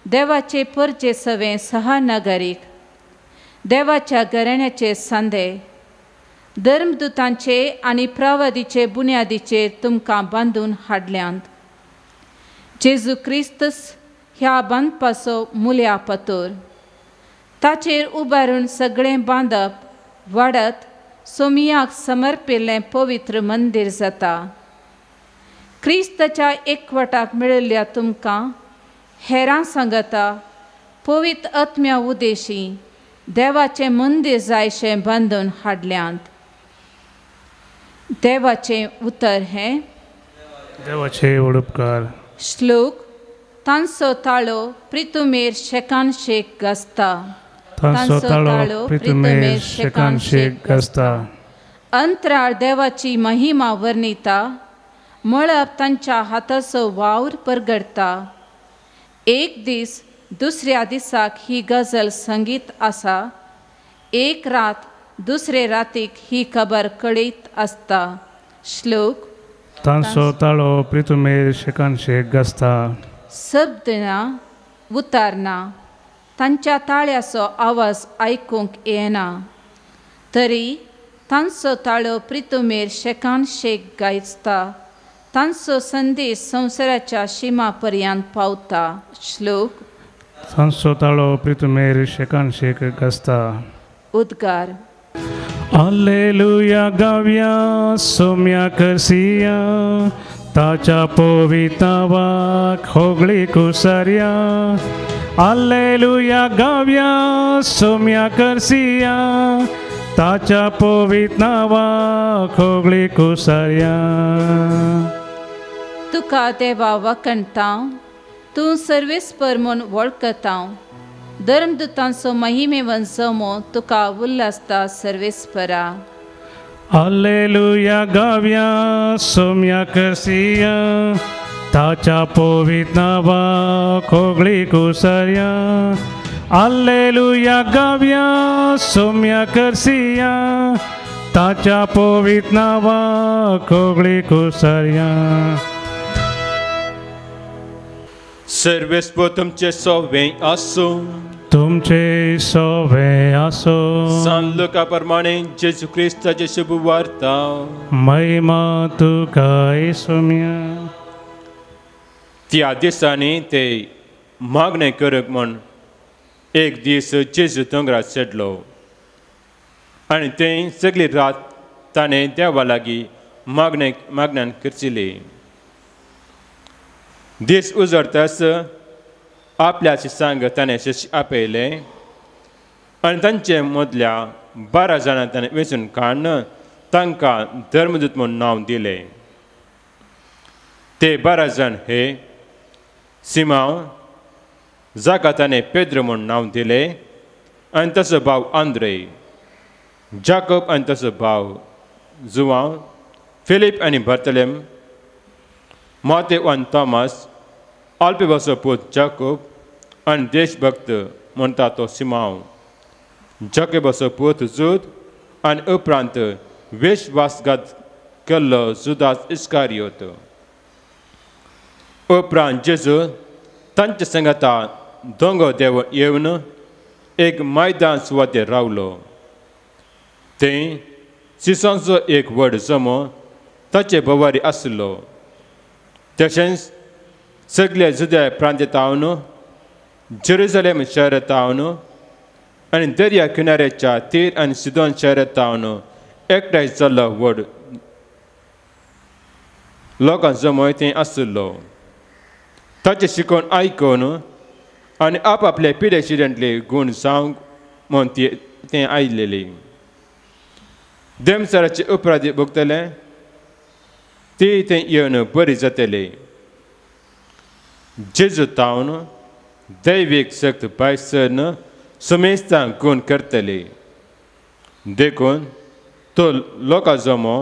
देवाचे परजे सवें सहानगरीक देवाच्या घराण्याचे सांदे धर्मदूतांचे आनी प्रवादीचे बुन्यादीचेर तुमकां बांदून हाडल्यांत. जेजू क्रिस्तस ह्या बांदपाचो मुल्या पतोर ताचेर उबारून सगळें बांदप वाडत सोमियाक समर्पिल्लें पवित्र मंदीर जाता. क्रिस्ताच्या एकवटाक मेळिल्ल्या तुमकां हेरां सांगता पवित्र आत्म्या उदेशी देवाचें मंदीर जायशें बांदून हाडल्यांत. देवाचें उतर हें देवाचे उपकार. श्लोक तांचो ताळो प्रितुमेर शेकान शेक गाजता तांचो ताळो प्रितुमेर शेकान शेक गाजता. अंतराळ देवाची महिमा वर्णिता मळब तांच्या हाताचो वावर परगडता. एक दीस दुसऱ्या दिसाक ही गजल संगीत आसा एक रात दुसरे रातीक ही खबर कळीत आसता. श्लोक तांचो ताळो प्रितुमेर शेकान शेक गाजता. शब्द ना उतार ना तांच्या ताळ्याचो आवाज आयकूंक येना तरी तांचो ताळो प्रितुमेर शेकान शेक गायता तांचो संदेश संवसाराच्या शिमा पर्यंत पावता. श्लोक तांचो ताळो प्रितुमेर शेकान शेक गाजता. उद्गार. हालेलुया गावया सोम्या करसिया ताच्या पवितावाक होगळी कुसर्या. हालेलुया गावया सोम्या करसिया ताच्या पवितावाक होगळी कुसर्या. तुका देवा वखणता तूं सर्वेस्पर म्हूण वळखता धर्मदूतांचो महिमेवन जमो तुका उल्हासता सर्वेस्परा. हालेलुया गावया सोम्या करसिया ताच्या पवित्र नांवाक होगळी कुसर्या. आल्लेलुया गावया सोम्या करसिया ताच्या पवित्र नांवा कोगळी कुसरया. सर्वेस्पर तुमचे सोवे आसूं. तुमचे सोवे आसूं. सान लुका प्रमाणे जेजू क्रिस्ताचे शुभ वार्ता. महिमा तुका सोम्या. त्या दिसांनी ते मागणें करूंक म्हूण एक दीस जेजू दोंगरार चडलो आनी थंय सगळी रात ताणें देवा लागीं मागणें मागण्यान करचिली. दीस उजळताच आपल्या शिसांक ताणें शिश आपयले आनी तांचे मदल्या 12 जाणांक ताणें वेंचून काडून तांकां धर्मदूत म्हूण नांव दिलें. ते 12 जाण हे सिमांव जाका ताणें पेद्रो म्हूण नांव दिलें आनी ताचो भाव आंद्रे, जाकोब आनी ताचो भाव जुवांव, फिलीप आनी बर्तलेम, मातेव आनी थॉमस, आल्पेबाचो पूत जाकोब आनी देशभक्त म्हणटा तो सिमांव, जाकोबाचो पूत जूद आनी उपरांत विश्वासघात केल्लो जुदास इस्कारियोत. उपरांत जेजू तांच्या सांगाता दोंगर देंवन येवन एक मैदान सुवातेर रावलो. थंय शिसांचो एक व्हड जमो ताचे भोंवारी आसलो. तशेंच सगळे जुदया प्रांतांत, जेरुजलेम शहरांत आनी दर्या किनाऱ्याच्या तीर आनी सिदोन शहरांत एकठांय जाल्लो व्हड लोकांचो जमोय थंय आशिल्लो. ताचें शिकोवन आयकून आनी आपआपले पिडे शिरेंतले गूण जावंक म्हूण तें आयलेली. देमसराचे उपरांत भोगतले ती थंय येवन बरी जातली. जेजू तावन दैवीक शक्त भायर सरन सुमेस्तांक गूण करतली. देखून तो लोकां जमो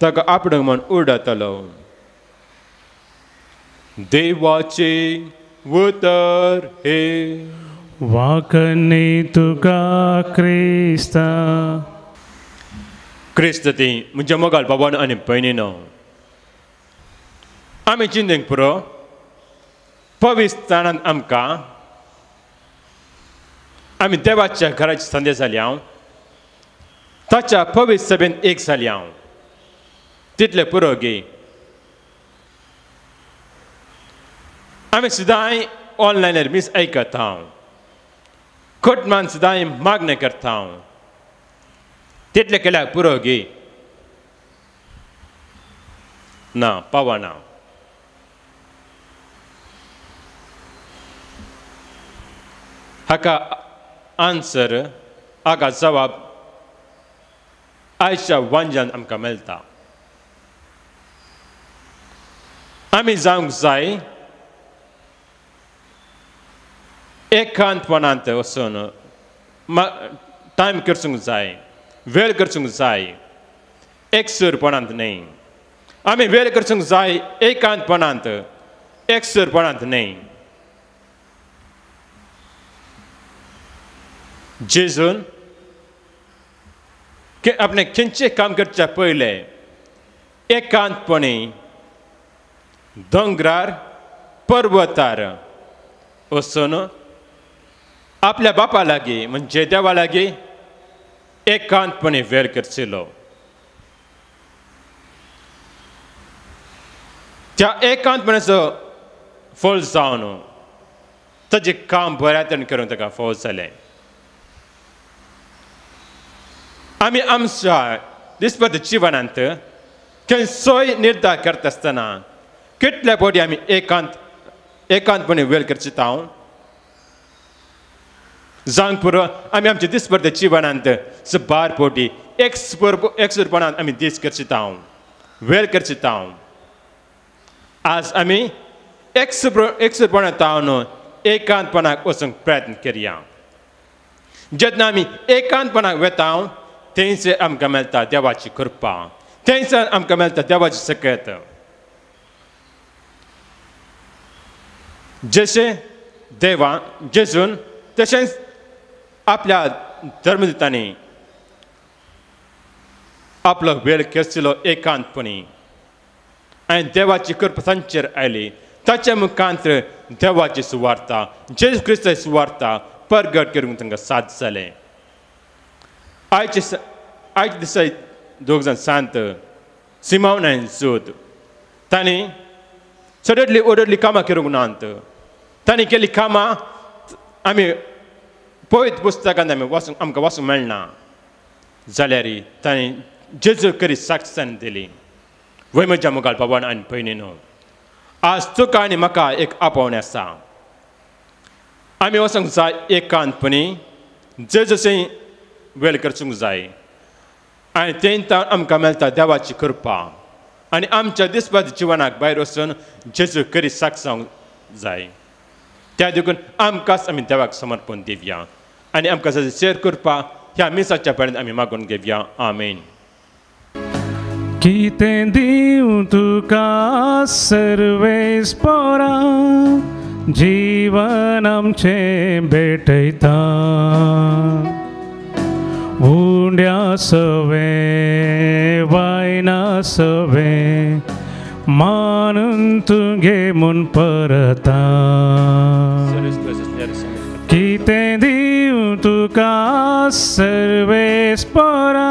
ताका आपणूंक म्हूण उडयतालो. देवाचे उतर हे. वाकनी तुका क्रिस्ता. क्रिस्त ती म्हज्या मोगाल बाबान आनी भयणीनो, आमी चिंतेक पुरो पवित्रताणांत आमकां आमी देवाच्या घराची संदे जाली हांव ताच्या पवित्र सभेन एक जाली हांव तितले पुरो गे. आमी सदांय ऑनलायनार मीस आयकता हांव, कोटमान सदांय मागणें करता हांव, तितलें केल्यार पुरो गे ना पावना. हाका आन्सर हाका जवाब आयच्या वांज्यान आमकां मेळटा. आमी जावंक जाय एकांतपणांत वचून टायम करचूंक जाय, वेळ करचूंक जाय, एकसूरपणांत न्हय. आमी वेळ करचूंक जाय एकांतपणांत, एकसूरपणांत न्हय. जेजून आपणें खंयचें काम करच्या पयलें एकांतपणी दोंगरार पर्वतार वचून आपल्या बापा लागीं म्हणजे देवा लागीं एकांतपणी वेळ करचेलो. त्या एकांतपणाचो फळ जावन ताजें काम बऱ्या तरेन करून ताका फळ जालें. आमी आमच्या दिसपद जिवनांत खंयचोय निर्धार करता आसतना कितल्या फावटी आमी एकांतपणी वेळ करचिता हांव जावंक पुरो. आमी आमच्या दिसपद जिवनांत सुबार फावटी एकसूरपणान आमी दीस करचिता हांव, वेळ करचिता हांव. आज आमी एकसूरपणांत तावन एकांतपणाक वचूंक प्रयत्न करया. जेन्ना आमी एकांतपणाक वेता थंयसर आमकां मेळटा देवाची कृपा, थंयसर आमकां मेळटा देवाची सकत. जशें देवा जेजून तशेंच आपल्या धर्मदूतांनी आपलो वेळ केसलो एकांतपणी आनी देवाची कृपा तांचेर आयली. ताच्या मुखांत देवाची सुवार्ता, जेजू क्रिस्ताची सुवार्ता परगट करूंक तांकां साथ जालें. आयचे आयच्या दिसा दोग जाण सांत सिमावन आनी जोत तांणी सडडली ओडडली कामां करूंक नात. तांणी केल्ली कामां आमी पवित्र पुस्तकांत आमी वाचूंक आमकां वाचूंक मेळना, जाल्यार तांणी जेजू करी साक्षान दिली. वय म्हज्या मुखार बाबान आनी भयणीनो, आज तुका आनी म्हाका एक आपोवणें आसा. आमी वचूंक जाय एकांतपणी जेजूसे वेळ करचूंक जाय आनी तें आमकां मेळटा देवाची कृपा आनी आमच्या दिसपाच्या जिवनाक भायर वचून जेजू करी साक्ष जावंक जाय. त्या देखून आमकांच आमी देवाक समर्पण दिवया आनी आमकां शेर कृपा ह्या मिसाच्या पर्यंत आमी मागून घेवया. आमेन. कितें दिवं तुका सर्वेस्पोरा, जीवन आमचें भेटयता, उंड्या सवें वायना सवें मानून तुगे म्हूण परता. कितें दिवं तुका सर्वेस्पोरा.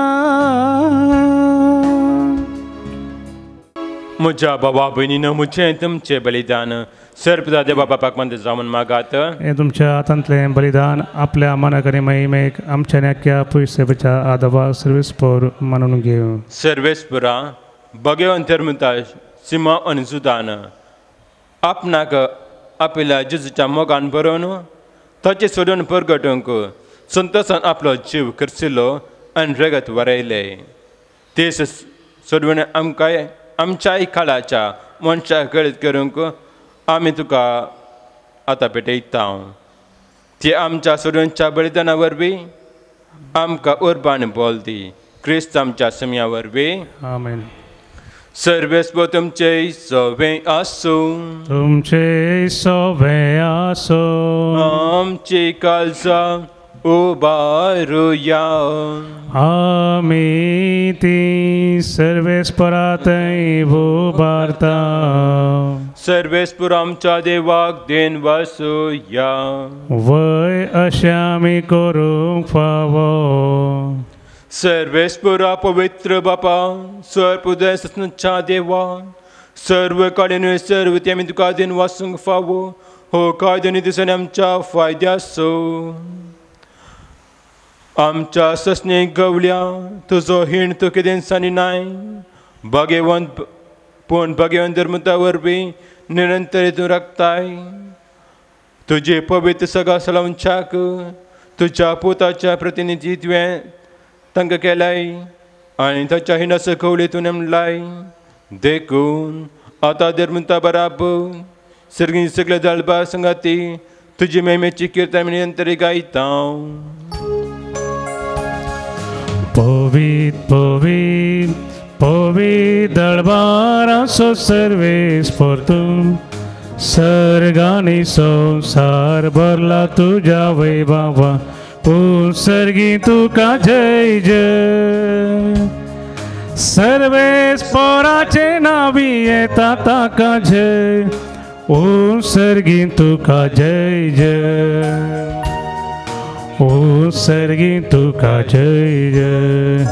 म्हज्या बाबा भयणीनो, म्हजें तुमचें बलिदान सर्पदा देवा बापाक मंद जावन मागात. हें तुमच्या हातांतलें बलिदान आपल्या मनाक आनी महिमेक आमच्या न्याक्या पयशेच्या आदवा सर्वेस्पोर मानून घेवं. सर्वेस्पोरा भगवंत धर्मता सिमा आनी जुदान आपणाक आपल्या जेजूच्या मोगान बरोवन ताचें सोडून परगटूंक संतोसान आपलो जीव खर्चिलो आनी रगत वरयलें. ते सोडून आमकां आमच्याय काळाच्या मनशाक कळीत करूंक आमी तुका आतां भेटयता. ती आमच्या सोडूनच्या बलिदाना वरवीं आमकां उर्बा आनी बोल दी. क्रिस्त आमच्या समया वरवीं. आमेन. सर्वेस्पोर तुमचे सवें आसूं. तुमचे सवें आसूं. आमची काळजां उबारुया. आमी ती सर्वेस्पोरा थंय उबारता. सर्वेस्पोर आमच्या देवाक देन वासुया. वय अशें आमी करूंक फावो. सर्वेस्पोरा पवित्र बापा, सर्व सच्या देवा, सर्व कडेन सर्व ते आमी तुका देन वासूंक फावो. हो कायदो आनी दिसांनी आमच्या फायद्याचो. आमच्या ससनेक गवल्या तुजो हीण तूं कितें दिसांनी नाय भाग्यवंत, पूण भाग्यवंत धर्मता वरवीं निरंतर तूं राखताय. तुजे पवित्र सगळ्या सलांच्याक तुज्या पुताच्या प्रतिनिधी तुवें तांकां केलाय आनी ताच्या हिणाचो खवळी तूं नेमलाय. देखून आतां धर्मता बराबर सर्गी सगळे दळबा संगाती तुजी महिमेची कीर्तन निरंतर गायता. पवित्र पवित्र पवित्र दळबाराचो सर्वेस्पोर तूं, सर्गांनी संवसार भरला तुज्या वैभवा, पूण सर्गी तुका जय जय. सर्वेस्पोराचे नावी येता ताका जय, ओ सर्गी तुका जय जय, ओ सर्गी तुका जय जय.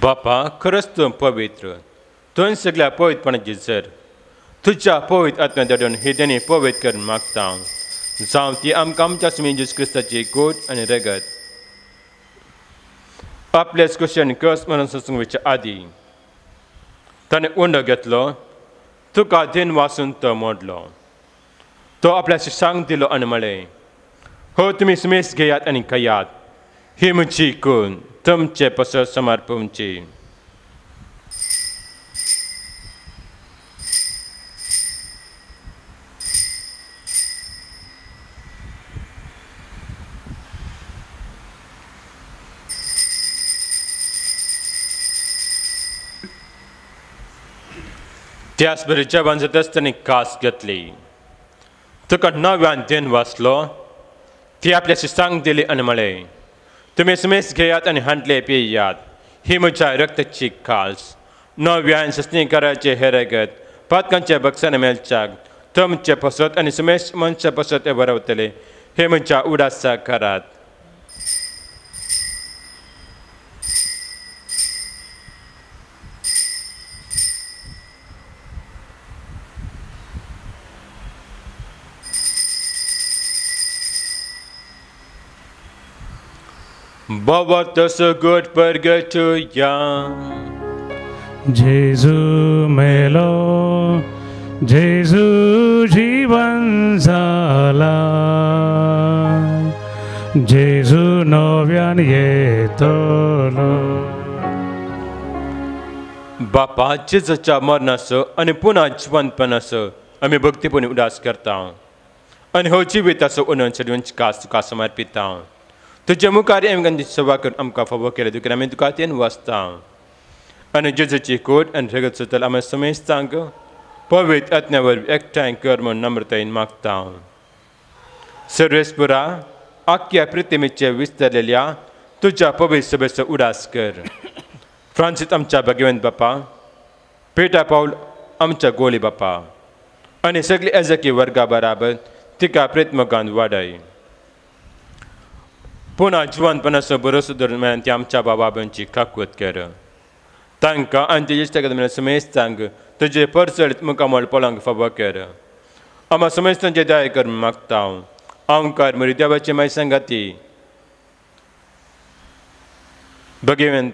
बापा, खरंच तूं पवित्र, तुवें सगळ्या पवित्रपणाची जर तुज्या पवित्र आत्म्या धाडून ही देणी पवित्र करून मागता. जावं ती आमकां आमच्या स्वामी जेजू क्रिस्ताची गोड आनी रगत आपल्याच कुशेन कस म्हणून सोसूंक वचच्या आदीं ताणें उंडो घेतलो, तुका देन वासून तो मोडलो. तो आपल्या शिशांक दिलो आनी म्हळें, हो तुमी सुमेस घेयात आनी खायात, ही म्हजी कून तुमचे पसत समर्पणची. त्याच बरें जेवण जाताच ताणें कास घेतली, तुका नव्यान देन वाचलो, ती आपल्या शिसांक दिली आनी म्हळें, तुमी सुमेस घेयात आनी हांडले पियात, ही म्हज्या रक्ताची कास, नव्यान ससनी कराचे हे रगत पातकांच्या बक्षान मेळच्याक तुमचे पसत आनी सुमेश मनशा पसत हे बरवतले, हे म्हज्या उडासा करात. बाबा तसो गोड परगटुया. जेजू मेलो, जेजू जीवन झाला, जेजू नव्यान येतलो. बापा, जेजूच्या मरणाचो आनी पुन्हा जिवंतपणाचो आमी भक्तीपणी उदास करता आनी हो जिविताचो उणून चडवंच कास तुका समर्पिता. तुज्या मुखार आमी सेवा करून आमकां फावो केले देखून आमी तुका तेन वाचता आनी जेजूची कोट आनी रगत सुतल आमी समेस्तांक पवित्र आत्म्या वरवीं एकठांय कर म्हूण नम्रतायेन मागता. सर्वेस्पुरा, आख्या पृथ्वीचेर विस्तारलेल्या तुज्या पवित्र सभेचो उडास कर. फ्रांसीस आमच्या भगवंत बापा, पेटा पावल आमच्या गोली बापा आनी सगळी एजकी वर्गा बराबर तिका प्रेतमोगान वाडय. पुन्हा जिवंतपणाचो भरोसो दरम्यान ती आमच्या बाबा भयणची काकूत कर. तांकां आनी ते इश्टागत समेस्तांक तुजे परचळीत मुखामळ पळोवंक फावो कर. आमा समेस्तांचे दया कर मागता. आमकार म्हरी देवाची माय सांगाती भगवंत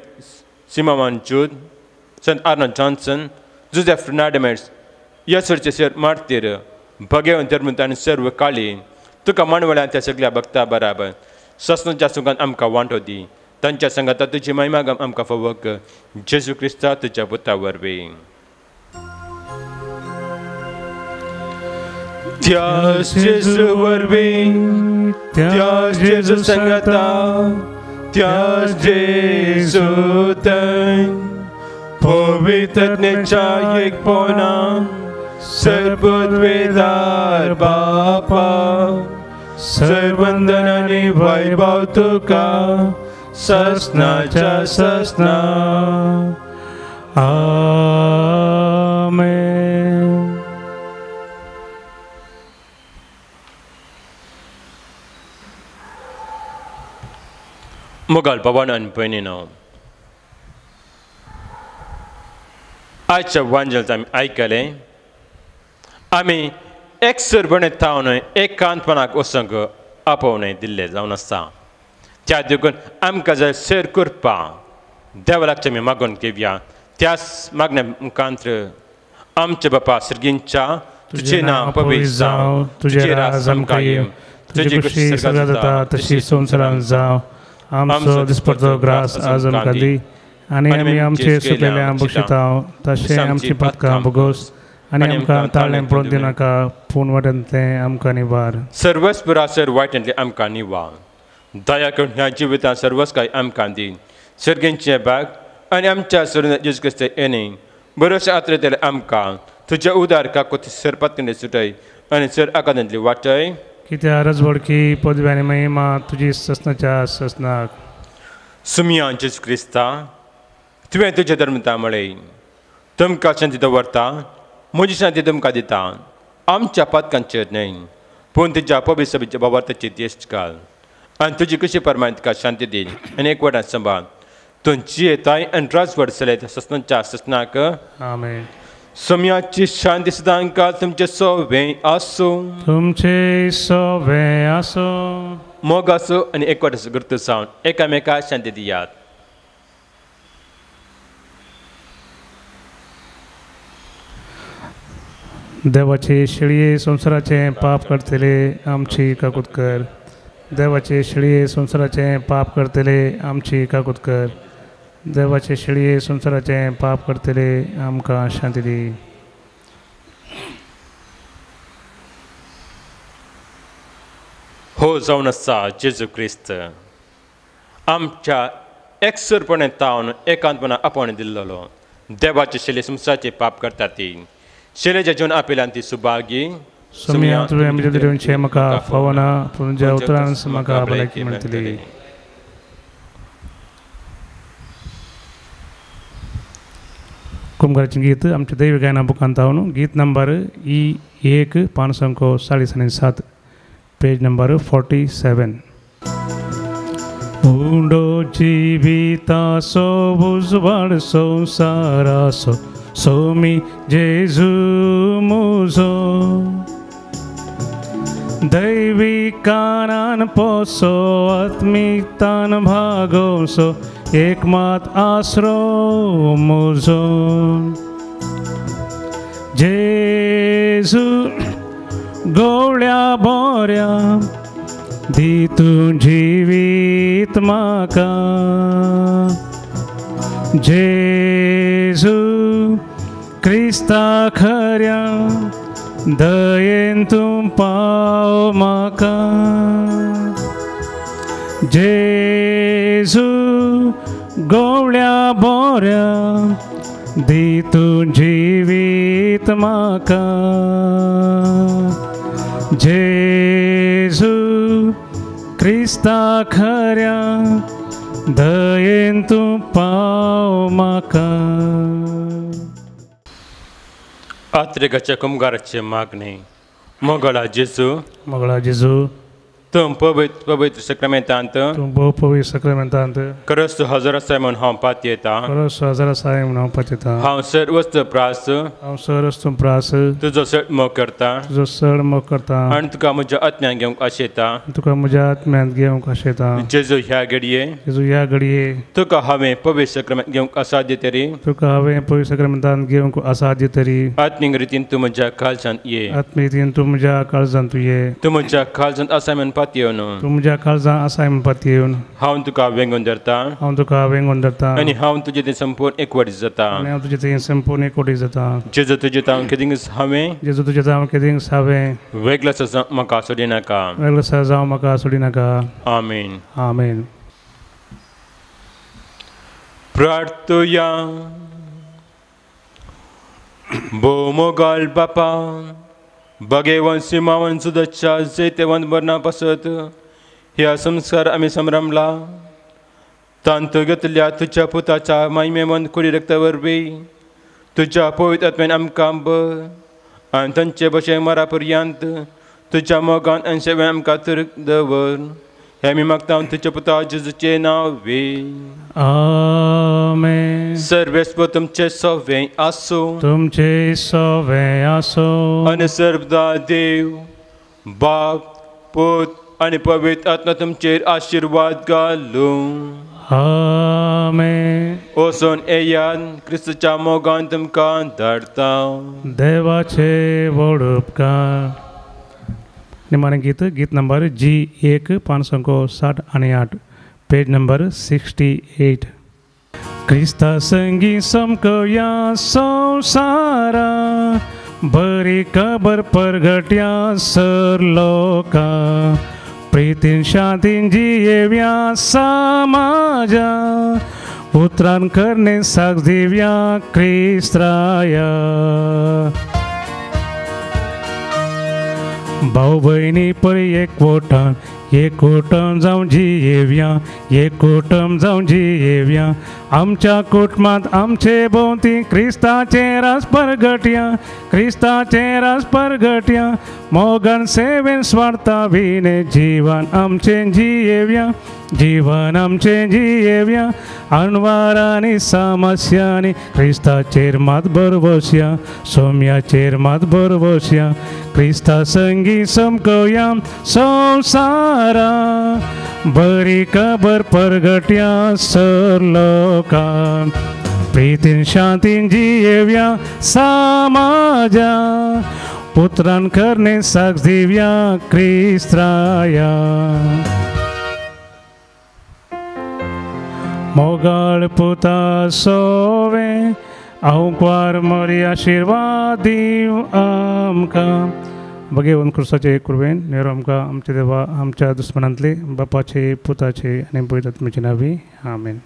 सिमावान जूद, संत आर्नोल्ड जॉन्सन, जुझेफ फर्नांडीस, येसरचे सर मार्तीर, भगवंत धर्मूत आनी सर्व काळी तुका मांडवळ्या त्या सगळ्या भक्ता बराबर ससनाच्या सुखान आमकां वांटो दी. तांच्या सांगाता तुजी महिमा आमकां फावो कर. जेजू क्रिस्ता तुज्या पुता वरवीं. त्याच जेजू वरवीं, त्याच जेजू सांगाता, त्याच जेजू थंय पवित्र आत्म्याच्या एकपणान सर्वोत्वेदार बापा, सर्वंदन आनी वैभव तुका ससनाच्या ससना. आमेन. मोगाल बाबांनो आनी भयणींनो, आयच्या वांजेलांत आमी आयकलें, आमी एकसुरपणे थावन एकांतपणाक वचूंक आपोवणें दिल्लें जावन आसा. त्या देखून आमकां जाय सर करपा देवा लागचें आमी मागून घेवया. त्याच मागण्या मुखांत आमच्या बापा सर्गींच्या, तुजें नांव पवित्र जावं, तुजें राज आमकां येवं, तुजी खुशी स्वर्गांत जाता तशी संवसारांत जावं. आमचो दिसपडतो ग्रास आज आमकां दी आनी आमी आमचे सुकलेल्या बक्षिता तशें आमची पातकां भोगोस आनी आमकां ताळें पळोवन दिनाका, पूण वाटेंतलें आमकां निवार. सर्वस्पुरा सर वाटेंतलें आमकां निवार. दया करून ह्या जिवितांत सर्वस काय आमकां दी. सर्गींचें भाग आनी आमच्या सर जेजू क्रिस्त येणे बरोवशें आत्रयतलें आमकां तुज्या उदार काकूत सरपातकंडे सुटय आनी सर आकांतांतली वाटय. कित्याक रजवडकी पदवी आनी महिमा तुजी ससनाच्या ससनाक. सुमिया जेजू क्रिस्ता, तुवें तुजें धर्मता म्हळें, तुमकां शांती दवरता, म्हजी शांती तुमकां दिता, आमच्या पातकांचेर न्हय पूण तुज्या पवित्र सभेच्या बाबार्थाची देश घाल आनी तुजी कशी प्रमाण तुका शांती दी आनी एकवटान सांबाळ. तूं जियेताय आनी राजवट चलयता ससनाच्या ससनाक. आमेन. सोम्याची शांती सदांकाळ तुमचे सोवे आसूं. तुमचे सोवे आसूं. मोग आसूं आनी एकवटाचो गुर्त जावन एकामेका शांती दियात. देवाचे शेळये संवसाराचें पाप करतले आमची काकूत कर. देवाचे शेळये संवसाराचें पाप करतले आमची काकूत कर. देवाचे शेळये संवसाराचें पाप करतले आमकां शांती दी. हो जावन आसा जेजू क्रिस्त आमच्या एकसुरपणे तावन एकांतपणा आपोवणें दिल्लो देवाचे शेळये संवसाराचें पाप करता ती शिलेच्या जीवन आपेल्यान ती सुभागी। सोम्या तुवें म्हज्या देवचे म्हाका फावना पूण ज्या उतरान म्हाका भलायकी मेळटली। कुमगाराचें गीत आमच्या दैवी गायना बुकांत हांव गीत नंबर ई 1 547 पेज नंबर 47। उंडो जिविताचो उजवाड संवसाराचो सोमी जेजू मुजो दैवी कानान पोसो आत्मिकतान भागोसो एक मात आसरो मुजो। जेजू गोवळ्या बोऱ्या दी तूं जिवीत म्हाका जेजू क्रिस्ता खऱ्या दयेन तूं पाव म्हाका जेजू गोवळ्या बोऱ्या दी तूं जिवीत म्हाका जेजू क्रिस्ता खऱ्या दयेन तूं पाव म्हाका। आत्रेगाच्या कुमगाराचे मागणे। मोगळा जेजू मोगळा जेजू तूं पवित्र पवित्र सक्रमेंतांत तूं भोव पवित्र सक्रमेंतांत क्रिस्त हजर आसाय म्हूण हांव पातयेता क्रिस्त हजर आसाय म्हूण हांव पातयेता हांव सर्वस्त प्रास हांव सर्वस्त प्रास तुजो चड मोग करता तुजो चड मोग करता आनी तुका म्हज्या आत्म्यांत घेवंक आशेता तुका म्हज्या आत्म्यांत घेवंक आशेता। जेजू ह्या घडये जेजू ह्या घडये तुका हांवें पवित्र सक्रमेंत घेवंक असाध्य तरी तुका हांवें पवित्र सक्रमेंतांत घेवंक असाध्य तरी आत्मीक रितीन तूं म्हज्या काळजांत ये आत्मीक रितीन तूं म्हज्या काळजांत ये तूं म्हज्या काळजांत आसा म्हूण पातयेवन तूं म्हज्या काळजांत आसाय म्हूण पातयेवन हांव तुका वेंगून धरता हांव तुका वेंगून धरता आनी हांव तुजे थंय संपूर्ण एकवटीत जाता आनी हांव तुजे थंय संपूर्ण एकवटीत जाता। जेजू तुजे हांव केदींच हांवें जेजू तुजे हांव केदींच हांवें वेगळो जावंक म्हाका सोडिनाका वेगळो जावंक म्हाका सोडिनाका। आमेन आमेन। प्रार्थुया। भोव मोगाळ बापा भगेवन सिमावन सुदच्या जैतेवंत मरणा पासत ह्या संस्कार आमी संभ्रमला तांत घेतल्या तुज्या पुताच्या महिमेवंत कुडी रक्ता वरवीं तुज्या पवित्र आत्म्यान आमकां बर आनी तांचे भशेन मरा पर्यंत तुज्या मोगान आनी सेवेन आमकां तर दवर हें आमी मागता तुज्या पुता जेजूचें नांव वे। आमेन। सर्वेस्पर तुमचें सवें आसूं तुमचें सवें आसूं आनी सर्वदा देव बाप पूत आनी पवित्र आत्मा तुमचेर आशिर्वाद घालूं। आमेन। वचून येयात क्रिस्तच्या मोगान तुमकां धाडटा। देवाचे व्हड उपकार। निमाणें गीत गीत नंबर जी 1 568 पेज नंबर 68। क्रिस्ता संगी समकया संवसारा बरी खबर परगट्या सर लोका प्रितीन शांतीन जियेव्या समाजा उतरान करणे साक्ष दिव्या क्रिस्त्राया। भाव भयणी परी एकवटान एकवटान जावन जियेव्या एकवटान जावन जियेव्या आमच्या कुटुंबांत आमचे भोंवती क्रिस्ताचें राज परगटया क्रिस्ताचें राज परगटया मोगान सेवेन स्वार्था विणे जीवन आमचें जियेव्या जीवन आमचें जियेव्या अणवारांनी समस्यांनी क्रिस्ताचेर मात भरवसया सोम्याचेर मात भरवसया क्रिस्ता संगी समकया संवसारा बरी खबर परगट्या सर लोकां प्रितीन शांतीन जियेव्या समाजा पुत्रान करणे साक्ष दिव्या क्रिस्त्राया। मोगाळ पुता सोवे आंकवार मोरी आशिर्वाद दीव आमकां। भगेवन क्रिस्ताचे कुर्बेन नेरो आमकां आमच्या देवा आमच्या दुस्मनांतले बापाचे पुताचे आनी पवित्र आत्म्याचे नांवी आमेन।